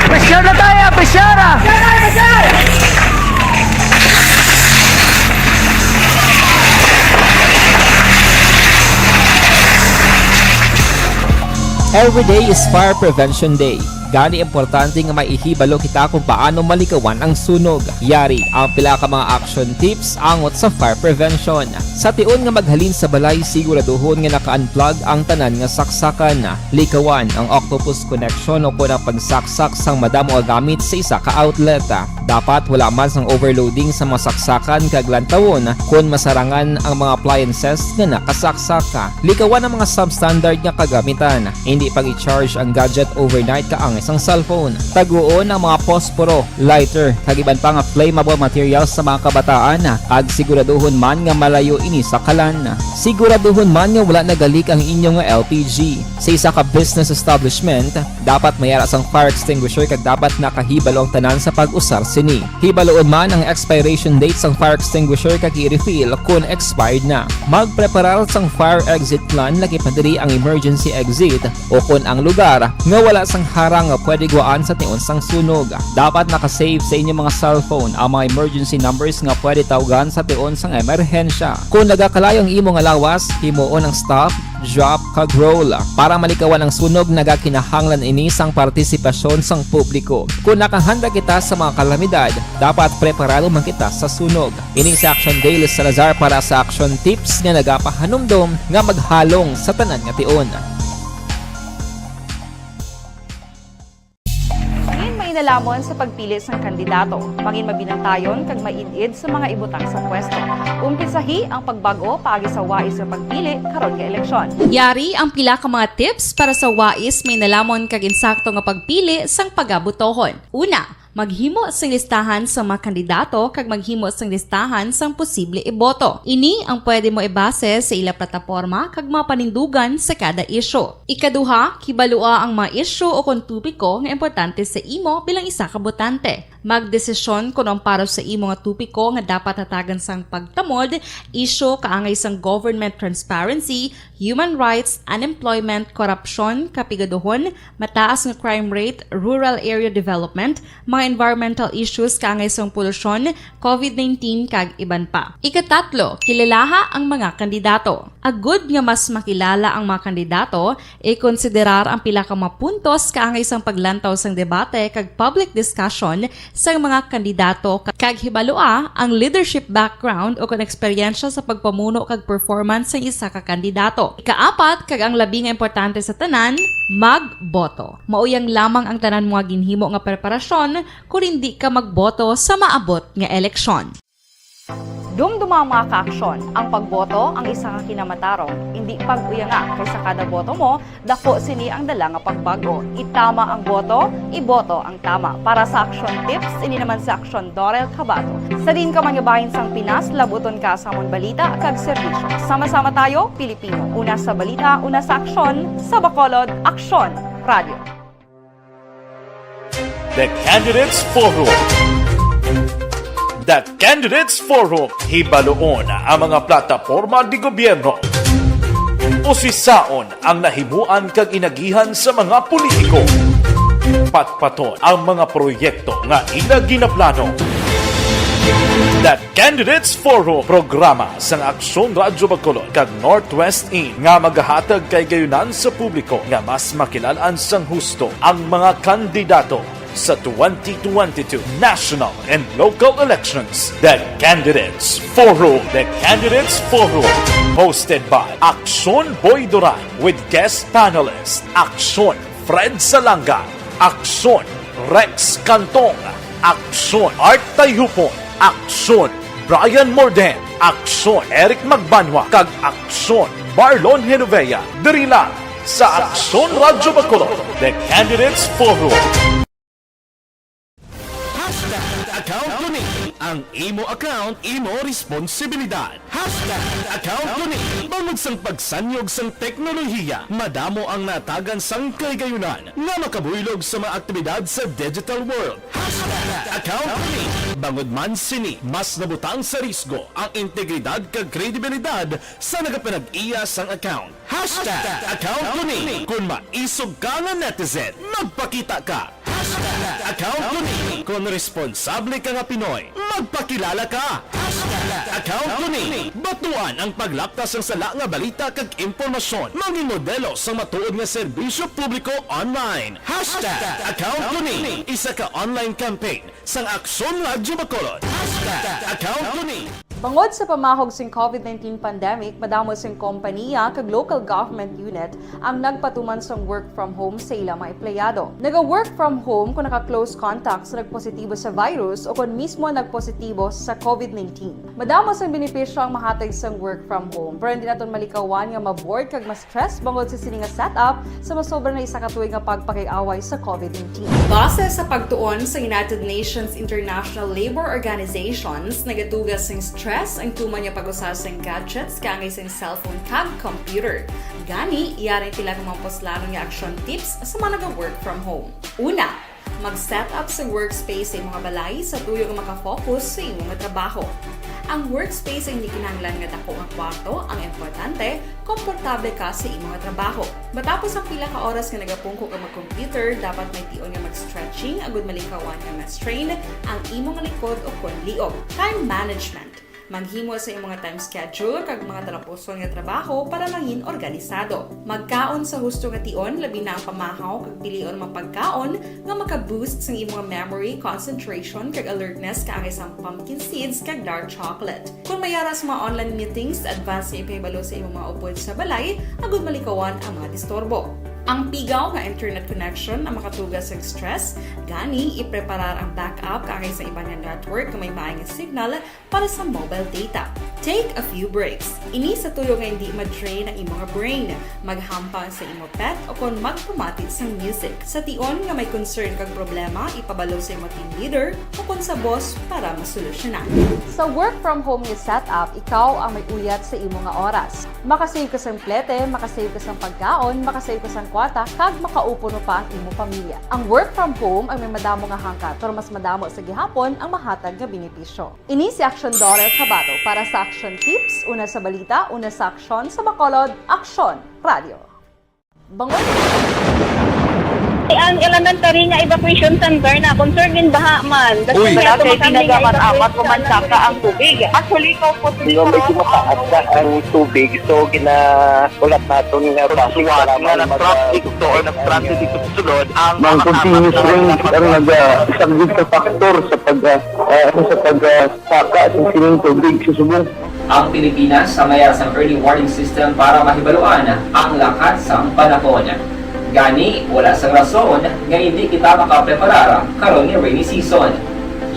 Pressure na tayo, pressure! Every day is Fire Prevention Day. Gani, importante nga may ihibalo kita kung paano malikawan ang sunog. Yari ang pila ka mga action tips angot sa fire prevention. Sa tion nga maghalin sa balay, siguraduhon nga naka-unplug ang tanan nga saksakan. Likawan ang octopus connection o kon ang pagsaksak sang madamo nga gamit sa isa ka outlet. Dapat wala man sang overloading sa mga saksakan kag lantawon kon masarangan ang mga appliances nga nakasaksak. Likawan ang mga substandard nga kagamitan. Indi pag-i-charge ang gadget overnight kaangay sang cellphone. Taguon ang mga posporo, lighter, kag iban pa nga flammable materials sa mga kabataan, kag siguraduhon man nga malayo ini sa kalan. Siguraduhon man nga wala nagalik ang inyo nga L P G. Sa isa ka business establishment, dapat may ara sang fire extinguisher kag dapat nakahibalo ang tanan sa pag-usar sini. Hibaluon man ang expiration date sang fire extinguisher kag i-refill kon expired na. Magpreparar sang fire exit plan, lakip na diri ang emergency exit o kon ang lugar nga wala sang harang nga pwede gwaan sa tion sang sunog. Dapat naka-save sa inyo mga cellphone ang mga emergency numbers nga pwede tawgan sa tion sang emerhensya. Kon nagakalayo ang imo nga lawas, himuon ang stop, drop, kag roll. Para malikawan ang sunog, nagakinahanglan ini sang partisipasyon sang publiko. Kon nakahanda kita sa mga kalamidad, dapat preparado man kita sa sunog. Ini si Action Dale Salazar para sa Action Tips nga nagapahanumdom nga maghalong sa tanan nga tion. Diin mainalhamon sa pagpili sang kandidato, manginmabinantayon kag maid-id sa mga ibutang sa pwesto. Umpisahi ang pagbag-o paagi sa wais nga pagpili karon nga eleksyon. Yari ang pila ka mga tips para sa wais, mainalhamon kag insakto nga pagpili sang pagabotohon. Una, Maghimo sing listahan sa mga kandidato kag maghimo sing listahan sang posible iboto. Ini ang pwede mo ibase sa ila plataporma kag mga panindugan sa kada isyu. Ikaduha, kibalua ang mga isyu o kon topiko nga importante sa imo bilang isa ka botante. Magdesisyon kon ang para sa imo nga topiko nga dapat hatagan sang pagtamod, isyu kaangay sang government transparency, human rights, unemployment, korupsyon, kapigaduhon, mataas nga crime rate, rural area development, mga environmental issues kaangay sang polusyon, covid nineteen, kag iban pa. Ikatatlo, kilalaha ang mga kandidato. Agud nga mas makilala ang mga kandidato, ikonsiderar ang pila ka mga puntos kaangay sang paglantaw sang debate kag public discussion sang mga kandidato ka-, kag hibalua ang leadership background o kon eksperyensya sa pagpamuno kag performance sang isa ka kandidato. Ikaapat, kag ang labi nga importante sa tanan, magboto. Mao yang lamang ang tanan mo nga ginhimo nga preparasyon kon hindi ka magboto sa maabot nga eleksyon. Dumduma ang mga kaaksyon. Ang pagboto ang isa ka kinamatarong. Indi pag-uyanga, kay sa kada boto mo, dako sini ang dala nga pagbag-o. Itama ang boto, iboto ang tama. Para sa Aksyon Tips, ini naman si Aksyon Dorel Cabato. Sa diin ka man nga bahin sang Pinas, labuton ka sa amon balita kag serbisyo. Sama-sama tayo, Pilipino. Una sa balita, una sa aksyon, sa Bacolod, Aksyon Radio. The Candidates Forum. The Candidates Forum, hibaluon ang mga plataporma di gobyerno. Usisaon ang nahimuan kag inagihan sa mga politiko. Patpaton ang mga proyekto nga ila ginaplano. The Candidates Forum, programa sang Aksyon Radyo Bacolod kag Northwest In nga magahatag kahigayonan sa publiko nga mas makilal-an sang husto ang mga kandidato sa twenty twenty-two national and local elections. The Candidates Forum. The Candidates Forum, hosted by Aksyon Boy Duran with guest panelist Aksyon Fred Salanga, Aksyon Rex Cantong, Aksyon Art Tayhupon, Aksyon Brian Morden, Aksyon Eric Magbanwa, kag Aksyon Marlon Genovea, diri lang sa Aksyon Radyo Bacolod, The Candidates Forum. Hashtag account ko ni. Ang imo account, imo responsibilidad. Hashtag account ko ni. Bangod sang pagsanyog sang teknolohiya, madamo ang natagan sang kahigayunan nga makabuylog sa mga aktibidad sa digital world. Hashtag account ko ni. Bangod man sini, mas nabutang sa risgo ang integridad kag kredibilidad sa nagapanag-iya sang account. Hashtag account ko ni. Kon maisog ka nga netizen, magpakita ka. Hashtag account ko ni. Kon responsable ka nga Pinoy, magpakilala ka. Hashtag account ko ni. Batuan ang paglapta sang sala nga balita kag impormasyon. Mangin modelo sang matuod nga serbisyo publiko online. Hashtag account ko ni. Isa ka online campaign sang Aksyon Radyo Bacolod. Hashtag account ko ni. Bangod sa pamahog sing covid nineteen pandemic, madamo sing kompaniya kag local government unit ang nagpatuman sang work from home sa ila mga empleyado. Naga-work from home kung naka-close contact sa nagpositibo sa virus o kon mismo nagpositibo sa covid nineteen. Madamo sang benepisyo ang mahatag sang work from home, pero hindi naton malikawan nga ma-bored kag ma-stress bangod sa sini nga setup sa masobra na isa ka tuig nga pagpakig-away sa covid nineteen. Base sa pagtuon sa United Nations International Labour Organizations, nagatuga sing stress ang tuman nga pag-usa sing gadgets kaangay sing cellphone kag computer. Gani, yari ang pila ka mga puslanon nga action tips sa mga naga-work from home. Una, mag-set up sa workspace sa imo nga balay sa tuyo nga maka-focus sa imo nga trabaho. Ang workspace ay hindi kinahanglan nga dako nga kwarto, ang importante, komportable ka sa imo nga trabaho. Matapos ang pila ka oras nga nagapungko ka mag-computer, dapat may tion nga mag-stretching agud malikawan nga ma-strain ang imo nga likod o kon liog. Time management. Maghimo sa imo nga time schedule kag mga talapuson nga trabaho para mangin organisado. Magkaon sa husto nga tion, labi na ang pamahaw kag pilion mga pagkaon nga maka-boost sang imo nga memory, concentration, kag alertness kaangay sang pumpkin seeds kag dark chocolate. Kon may ara sa mga online meetings, advance nga ipahibalo sa imo mga upod sa balay agud malikawan ang mga disturbo. Ang pigaw nga internet connection ang makatuga sa stress, gani ipreparar ang backup kaangay sa iban nga network nga may maay nga signal para sa mobile data. Take a few breaks. Ini sa tuyo nga hindi ma-drain ang imo nga brain, maghampang sa imo pet, o kon magpamati sang music. Sa tion nga may concern kag problema, ipabalo sa imo team leader o kon sa boss para masolusyonan. Sa work from home nga setup, ikaw ang may uyat sa imo nga oras. Makasave ka sang plete, makasave ka sang pagkaon, makasave ka sang kwarta, kag makaupo pa ang imo pamilya. Ang work from home ang may madamo nga hangkat, pero mas madamo sa gihapon ang mahatag nga benepisyo. Ini si Action Dollar Kabato para sa Action Tips, una sa balita, una sa aksyon, sa Bacolod, Aksyon Radio. Bangod. Ang elementary nga evacuation center na concern in baha man. Uy! Wala kay ginagamat-amat ko man saka ang tubig. Actually, ko po. Di ba, medyo mataas na ang tubig, so ginaulat naton nga traffic, kailangan nga mag- traffic to or traffic dito sa sulod ang mga continuous rain ang nag-, ah, isang big factor sa pag, ah, ah, sa pag, ah, saka sa sining tubig sa subong. Ang Pilipinas ang may sang early warning system para mahibaluan ang lakat sang panahon. Gani, wala sang rason nga hindi kita makapreparar karon nga rainy season.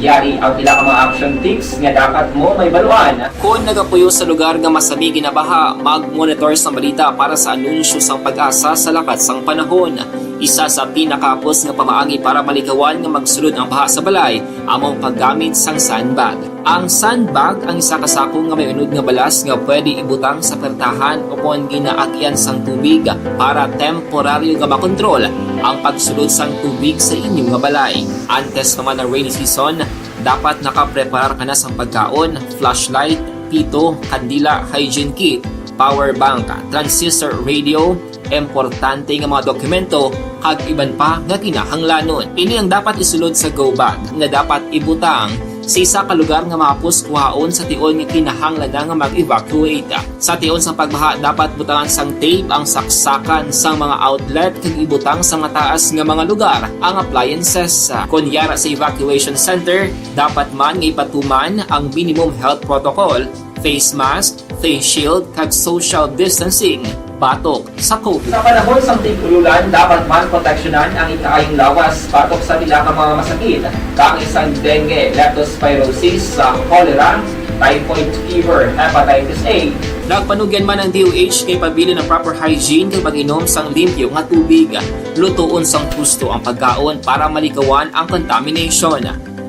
Yari ang pila ka mga action tips nga dapat mo mahibaluan. Kon nagapuyo sa lugar nga masami ginabaha, mag-monitor sang balita para sa anunsyo sang PAGASA sa lakat sang panahon. Isa sa pinakahapos nga pamaagi para malikawan nga magsulod ang baha sa balay amo ang paggamit sang sandbag. Ang sandbag ang isa ka sako nga may unod nga balas nga pwede ibutang sa pertahan o kon ginaagyan sang tubig para temporaryo nga makontrol ang pagsulod sang tubig sa inyo nga balay. Antes pa man ang rainy season, dapat nakapreparar ka na sang pagkaon, flashlight, pito, kandila, hygiene kit, power bank, transistor radio, importante nga mga dokumento, kag iban pa nga kinahanglanon. Ini ang dapat isulod sa go bag nga dapat ibutang sa isa ka lugar nga mahapos kuhaon sa tion nga kinahanglan na nga mag-evacuate. Sa tion sang pagbaha, dapat butangan sang tape ang saksakan sang mga outlet kag ibutang sa mataas nga mga lugar ang appliances. Kon yara sa evacuation center, dapat man nga ipatuman ang minimum health protocol, face mask, face shield, kag social distancing batok sa COVID. Sa panahon sang tig-ululan, dapat man proteksyonan ang ikaayong lawas batok sa pila ka mga masakit, kaangay sang dengue, leptospirosis, sa cholera, typhoid fever, hepatitis A. Nagpanugyan man ang D O H nga ipabilin ang proper hygiene kag pag-inom sang limpyo nga tubig. Lutoon sang husto ang pagkaon para malikawan ang contamination.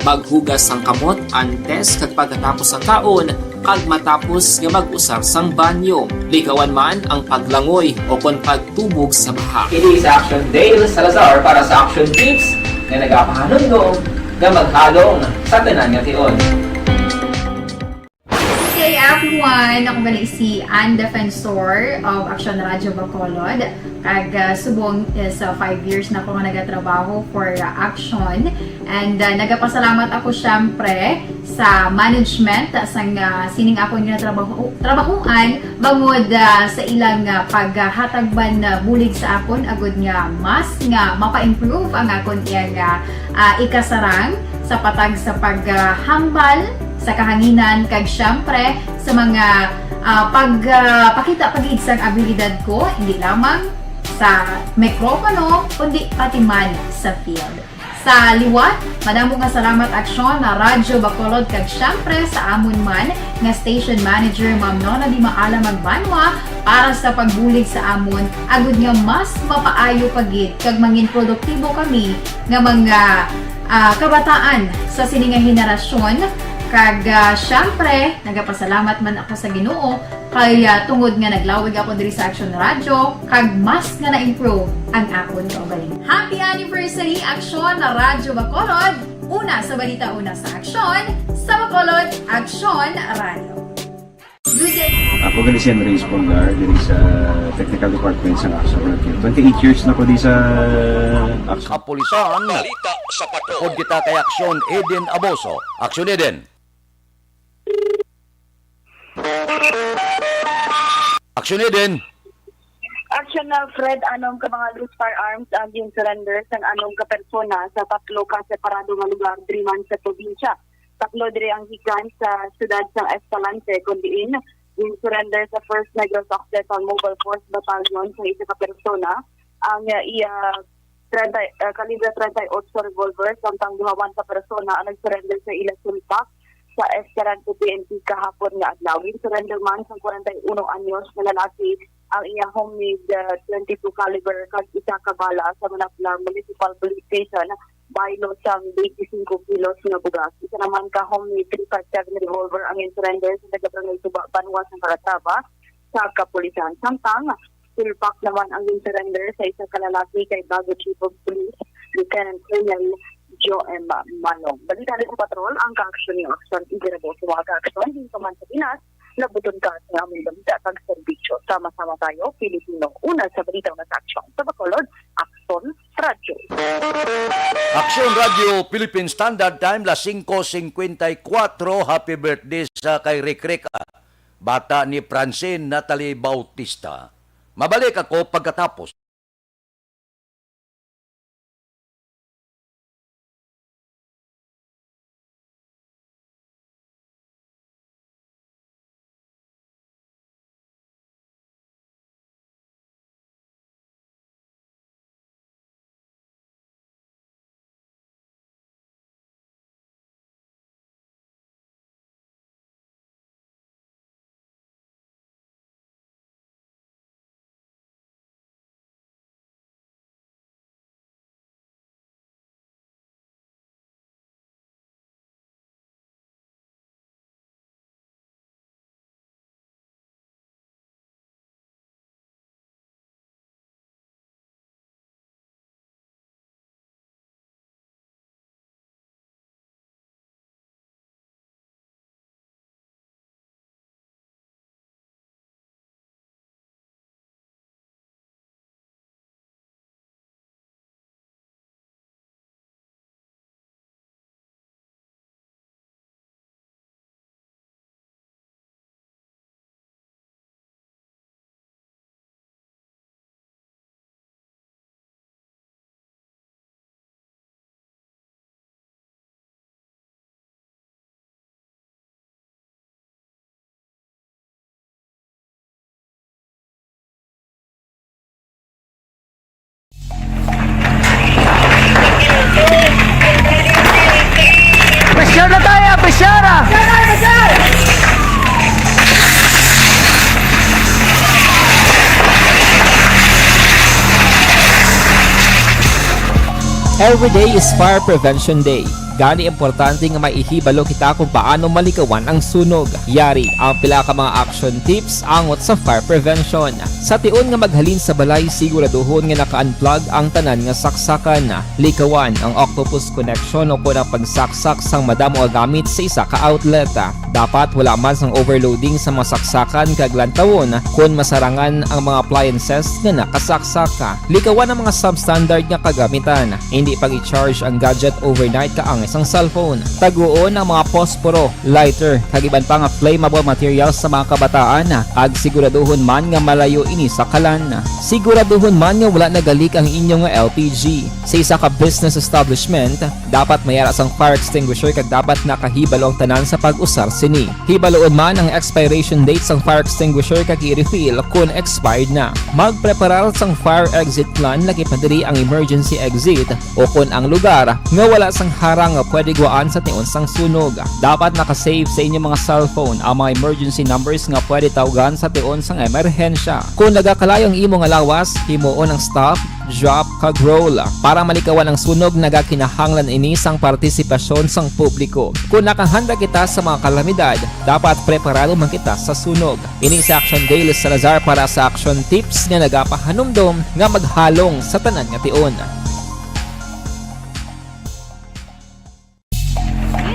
Maghugas sang kamot antes kag pagkatapos sang kaon, kag matapos nga mag-usar sang banyo. Likawan man ang paglangoy o kon pagtubog sa baha. Ini si Action Dale Salazar para sa Action Tips nga nagapahanumdom nga maghalong sa tanan nga tion. Hey everyone! Ako gali si Ann Defensor of Action Radio Bacolod. Kag, ah, subong is, ah, five years na ako nga nagatrabaho for, ah, Action. And, ah, nagapasalamat ako, syempre, sa management, ah, sang, ah, sining akon nga trabaho, trabahuan, bangod, ah, sa ilang, ah, paghatag man, ah, bulig sa akon, agud nga mas nga mapa-improve ang akon iyang, ah, ah, ikasarang sa patag sa paghambal sa kahanginan, kag, syempre, sa mga, ah, pag, ah, pakita pa gid sang abilidad ko, hindi lamang sa mikropono, kundi pati man sa field. Sa liwat, madamo nga salamat, Aksyon, na Radyo Bacolod, kag syempre sa amon man nga station manager, Ma'am Nona Di Maala Magbanwa, para sa pagbulig sa amon, agud nga mas mapaayo pa gid kag mangin produktibo kami nga mga, ah, kabataan sa sini nga henerasyon. Kag, ah, syempre, nagapasalamat man ako sa Ginoo kay, ah, tungod nga naglawig ako diri sa Action Radio, kag mas nga na-improve ang akon kaugalingon. Happy anniversary, Action Radyo Bacolod! Una sa balita, una sa aksyon, sa Bacolod, Action Radio. Good day. Ako gali si Andres Polgar, diri sa Technical Department sa Action Radio. Twenty-eight years na ko di sa Action. Kapulisan. Balita sa Patrol. Pod kita kay Action Eden Aboso. Action Eden. Action Eden. Action Alfred, anom ka mga loose firearms ang gin-surrender sang anom ka persona sa tatlo ka separado nga lugar diri man sa probinsya. Tatlo diri ang gikan sa siyudad sang Escalante, kon diin gin-surrender sa First Negros Occidental Mobile Force Battalion sa isa ka persona ang, ah, iya treinta, ah, kalibre treinta y ocho revolver, samtang duha man ka persona ang nag-surrender sa ila sulpak sa Escalante P N P kahapon nga adlaw. Gin-surrender man sa kwarenta y uno anyos nga lalaki ang iya homemade, ah, twenty-two caliber kag isa ka bala sa Manapla Municipal Police Station, baylo sang twenty-five kilos nga bugas. Isa naman ka homemade three five seven revolver ang gin-surrender sa taga-barangay Suba, Banwa sang Calatrava sa kapulisan. Samtang sulpak naman ang gin-surrender sa isa ka lalaki kay Bago Chief of Police, Lieutenant Colonel Joe M. Manong. Balita ni sa Patrol, ang kaaksyon ni Aksyon Igirabo sa mga kaaksyon, din pa man sa Pinas, labuton ka sa among balita kag serbisyo. Sama-sama tayo, Pilipino, una sa balita, una sa aksyon. Sa Bacolod, Aksyon Radyo. Aksyon Radyo Philippine Standard Time, las singko singkwenta y kuwatro. Happy birthday sa kay Rick Rick, ah, bata ni Francine Natalie Bautista. Mabalik ako pagkatapos. Pressure na tayo, pressure ah! Every day is Fire Prevention Day. Gani, importante nga maihibalo kita kung paano malikawan ang sunog. Yari ang pila ka mga action tips angot sa fire prevention. Sa tion nga maghalin sa balay, siguraduhon nga naka-unplug ang tanan nga saksakan. Likawan ang octopus connection o kon ang pagsaksak sang madamo nga gamit sa isa ka outlet. Dapat wala man sang overloading sa mga saksakan kag lantawon kon masarangan ang mga appliances nga nakasaksak. Likawan ang mga substandard nga kagamitan. Indi pag-i-charge ang gadget overnight kaangay sang cellphone. Taguon ang mga posporo, lighter, kag iban pa nga flammable materials sa mga kabataan, kag siguraduhon man nga malayo ini sa kalan. Siguraduhon man nga wala nagalik ang inyo nga L P G. Sa isa ka business establishment, dapat may ara sang fire extinguisher kag dapat nakahibalo ang tanan sa pag-usar sini. Hibaloon man ang expiration date sang fire extinguisher kag i-refill kon expired na. Magpreparar sang fire exit plan, lakip na diri ang emergency exit o kon ang lugar nga wala sang harang nga pwede guwaan sa tion sang sunog. Dapat naka-save sa inyo mga cellphone ang mga emergency numbers nga pwede tawgan sa tion sang emerhensya. Kon nagakalayo ang imo nga lawas, himuon ang stop, drop, kag roll. Para malikawan ang sunog, nagakinahanglan ini sang partisipasyon sang publiko. Kon nakahanda kita sa mga kalamidad, dapat preparado man kita sa sunog. Ini si Action Dale Salazar para sa Action Tips nga nagapahanumdom nga maghalong sa tanan nga tion.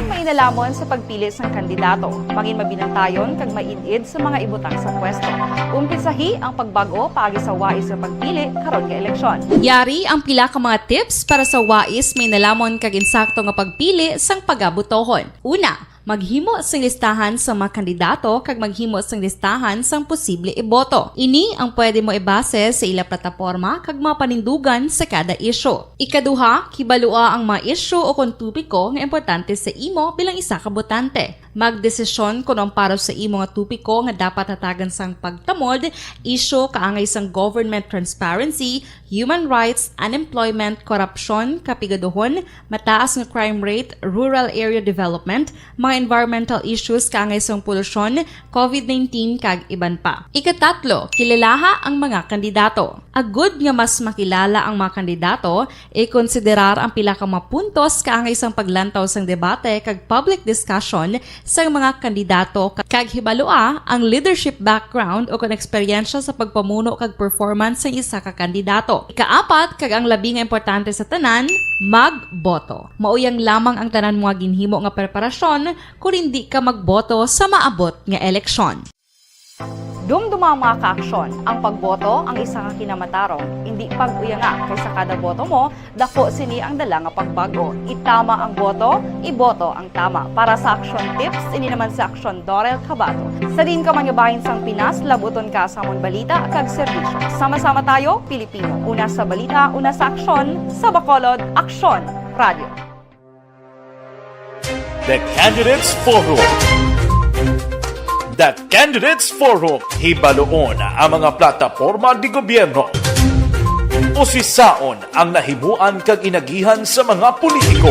May nalamon sa pagpili sang kandidato, mangin mabinantayon kag maid-id sa mga ibutang sa pwesto. Umpisahi ang pagbag-o paagi sa wais nga pagpili karon nga eleksyon. Yari ang pila ka mga tips para sa wais, may nalamon kag insakto nga pagpili sang pagabotohon. Una, maghimo sing listahan sa mga kandidato kag maghimo sing listahan sang posible iboto. Ini ang pwede mo ibase sa ila plataporma kag mga panindugan sa kada isyu. Ikaduha, kibalua ang mga isyu o kon topiko nga importante sa imo bilang isa ka botante. Magdesisyon kon ang para sa imo nga topiko nga dapat hatagan sang pagtamod, isyu kaangay sang government transparency, human rights, unemployment, korupsyon, kapigaduhon, mataas nga crime rate, rural area development, mga environmental issues kaangay sang polusyon, covid nineteen, kag iban pa. Ikatatlo, kilalaha ang mga kandidato. Agud nga mas makilala ang mga kandidato, ikonsiderar ang pila ka mga puntos kaangay sang paglantaw sang debate kag public discussion sang mga kandidato, kag hibalua ang leadership background o kon eksperyensya sa pagpamuno kag performance sang isa ka kandidato. Ikaapat, kag ang labi nga importante sa tanan, magboto. Mauyang lamang ang tanan mo nga ginhimo nga preparasyon kon hindi ka magboto sa maabot nga eleksyon. Dumduma ang mga kaaksyon. Ang pagboto ang isa ka kinamatarong. Indi pag-uyanga, kay sa kada boto mo, dako sini ang dala nga pagbago. Itama ang boto, iboto ang tama. Para sa Aksyon Tips, ini naman si Aksyon Dorel Cabato. Sa diin ka man nga bahin sang Pinas, labuton ka sa amon balita kag serbisyo. Sama-sama tayo, Pilipino. Una sa balita, una sa aksyon, sa Bacolod, Aksyon Radio. The Candidates Forum. The Candidates Forum. Hibaluon ang mga plataporma de gobyerno. Usisaon ang nahimuan kag inagihan sa mga politiko.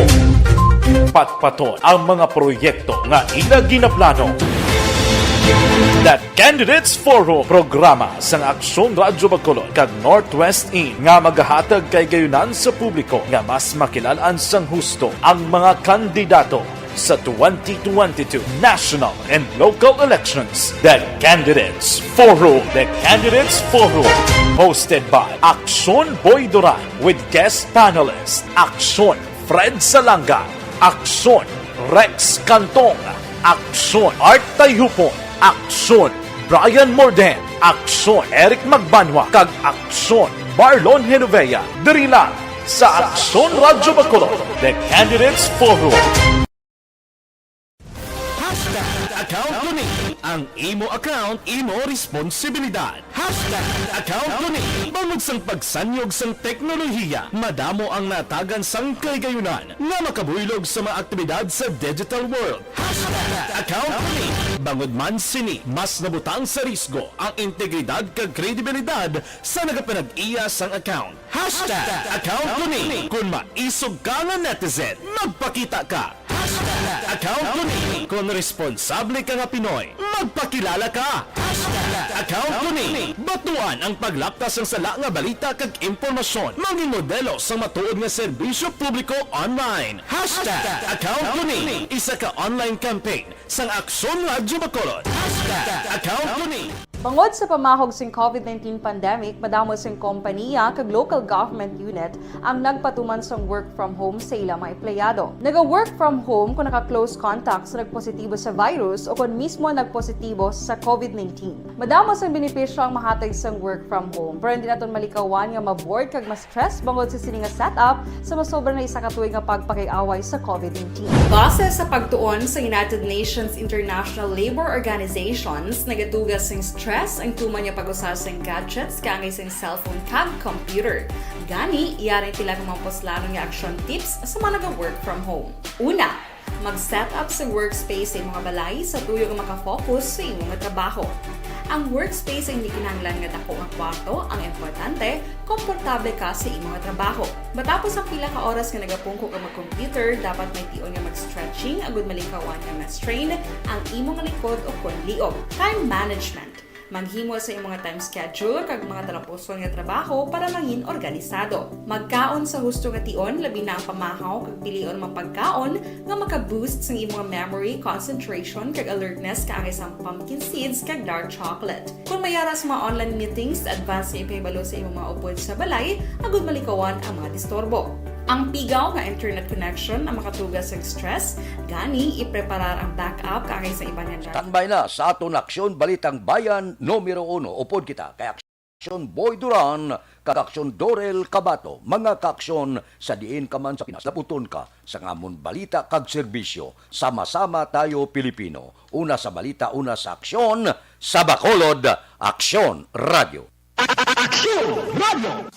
Patpaton ang mga proyekto nga ila ginaplano. The Candidates Forum, programa sang Aksyon Radyo Bacolod kag Northwest In nga magahatag kahigayonan sa publiko nga mas makilal-an sang husto ang mga kandidato sa twenty twenty-two national and local elections. The Candidates Forum. The Candidates Forum, hosted by Aksyon Boy Duran with guest panelist Aksyon Fred Salanga, Aksyon Rex Cantong, Aksyon Art Tayhupon, Aksyon Brian Morden, Aksyon Eric Magbanwa, kag Aksyon Marlon Genovea. Diri lang sa Aksyon Radyo Bacolod, The Candidates Forum. Hashtag account ko ni. Ang imo account, imo responsibilidad. Hashtag account ko ni. Bangod sang pagsanyog sang teknolohiya, madamo ang natagan sang kahigayonan nga makabuylog sa mga aktibidad sa digital world. Hashtag account ko ni. Bangod man sini, mas nabutang sa risgo ang integridad kag kredibilidad sa nagapanag-iya sang account. Hashtag account ko ni. Kung maisog ka nga netizen, magpakita ka. Hashtag account ko ni. Kung responsable ka nga Pinoy, magpakilala ka. Hashtag account ko ni. Batuan ang paglaptas sang sala nga balita kag impormasyon. Mangin modelo sang matuod nga serbisyo publiko online. Hashtag account ko ni. Isa ka online campaign sang Aksyon Radyo Bacolod. Hashtag account ko ni. Bangod sa pamahog sing covid nineteen pandemic, madamo sing kompaniya kag local government unit ang nagpatuman sang work from home sa ila mga empleyado. Naga-work from home kon naka-close contact sa nagpositibo sa virus o kon mismo nagpositibo sa covid nineteen. Madamo sang benepisyo ang mahatag sang work from home, pero hindi naton malikawan nga ma-bored kag ma-stress bangod sa sini nga setup sa masobra na isa ka tuig nga pagpakig-away sa covid nineteen. Base sa pagtuon sa United Nations International Labor Organizations, nagatuga sing stress ang tuman nga pag-usa sing gadgets kaangay sing cellphone kag computer. Gani, yari pila ka mga puslanon nga action tips sa mga naga-work from home. Una, mag-set up sa workspace sa imong balay sa tuyo nga maka-focus sa imo nga trabaho. Ang workspace ay hindi kinahanglan nga dako nga kwarto, ang importante, komportable ka sa imo nga trabaho. Matapos ang pila ka oras nga nagapungko ka mag-computer, dapat may tion nga mag-stretching agud malikawan nga ma-strain ang imo nga likod o kon liog. Time management. Maghimo sa imo nga time schedule kag mga talapuson nga trabaho para mangin organisado. Magkaon sa husto nga tion, labi na ang pamahaw, kag pilion ang mga pagkaon nga maka-boost sang imo nga memory, concentration, kag alertness kaangay sang pumpkin seeds kag dark chocolate. Kon may ara sa mga online meetings, advance nga ipahibalo sa imo mga upod sa balay agud malikawan ang mga disturbo. Ang pigaw nga internet connection ang makatuga sang stress, gani ipreparar ang backup kaangay sa iban nga Standby na sa aton Aksyon Balitang Bayan numero uno. Upod kita kay Aksyon Boy Duran kag Aksyon Dorel Cabato, mga kaaksyon sa diin ka man sa Pinas. Labuton ka sa amon balita kag serbisyo. Sama-sama tayo, Pilipino. Una sa balita, una sa aksyon, sa Bacolod, Aksyon Radio. Aksyon Radio!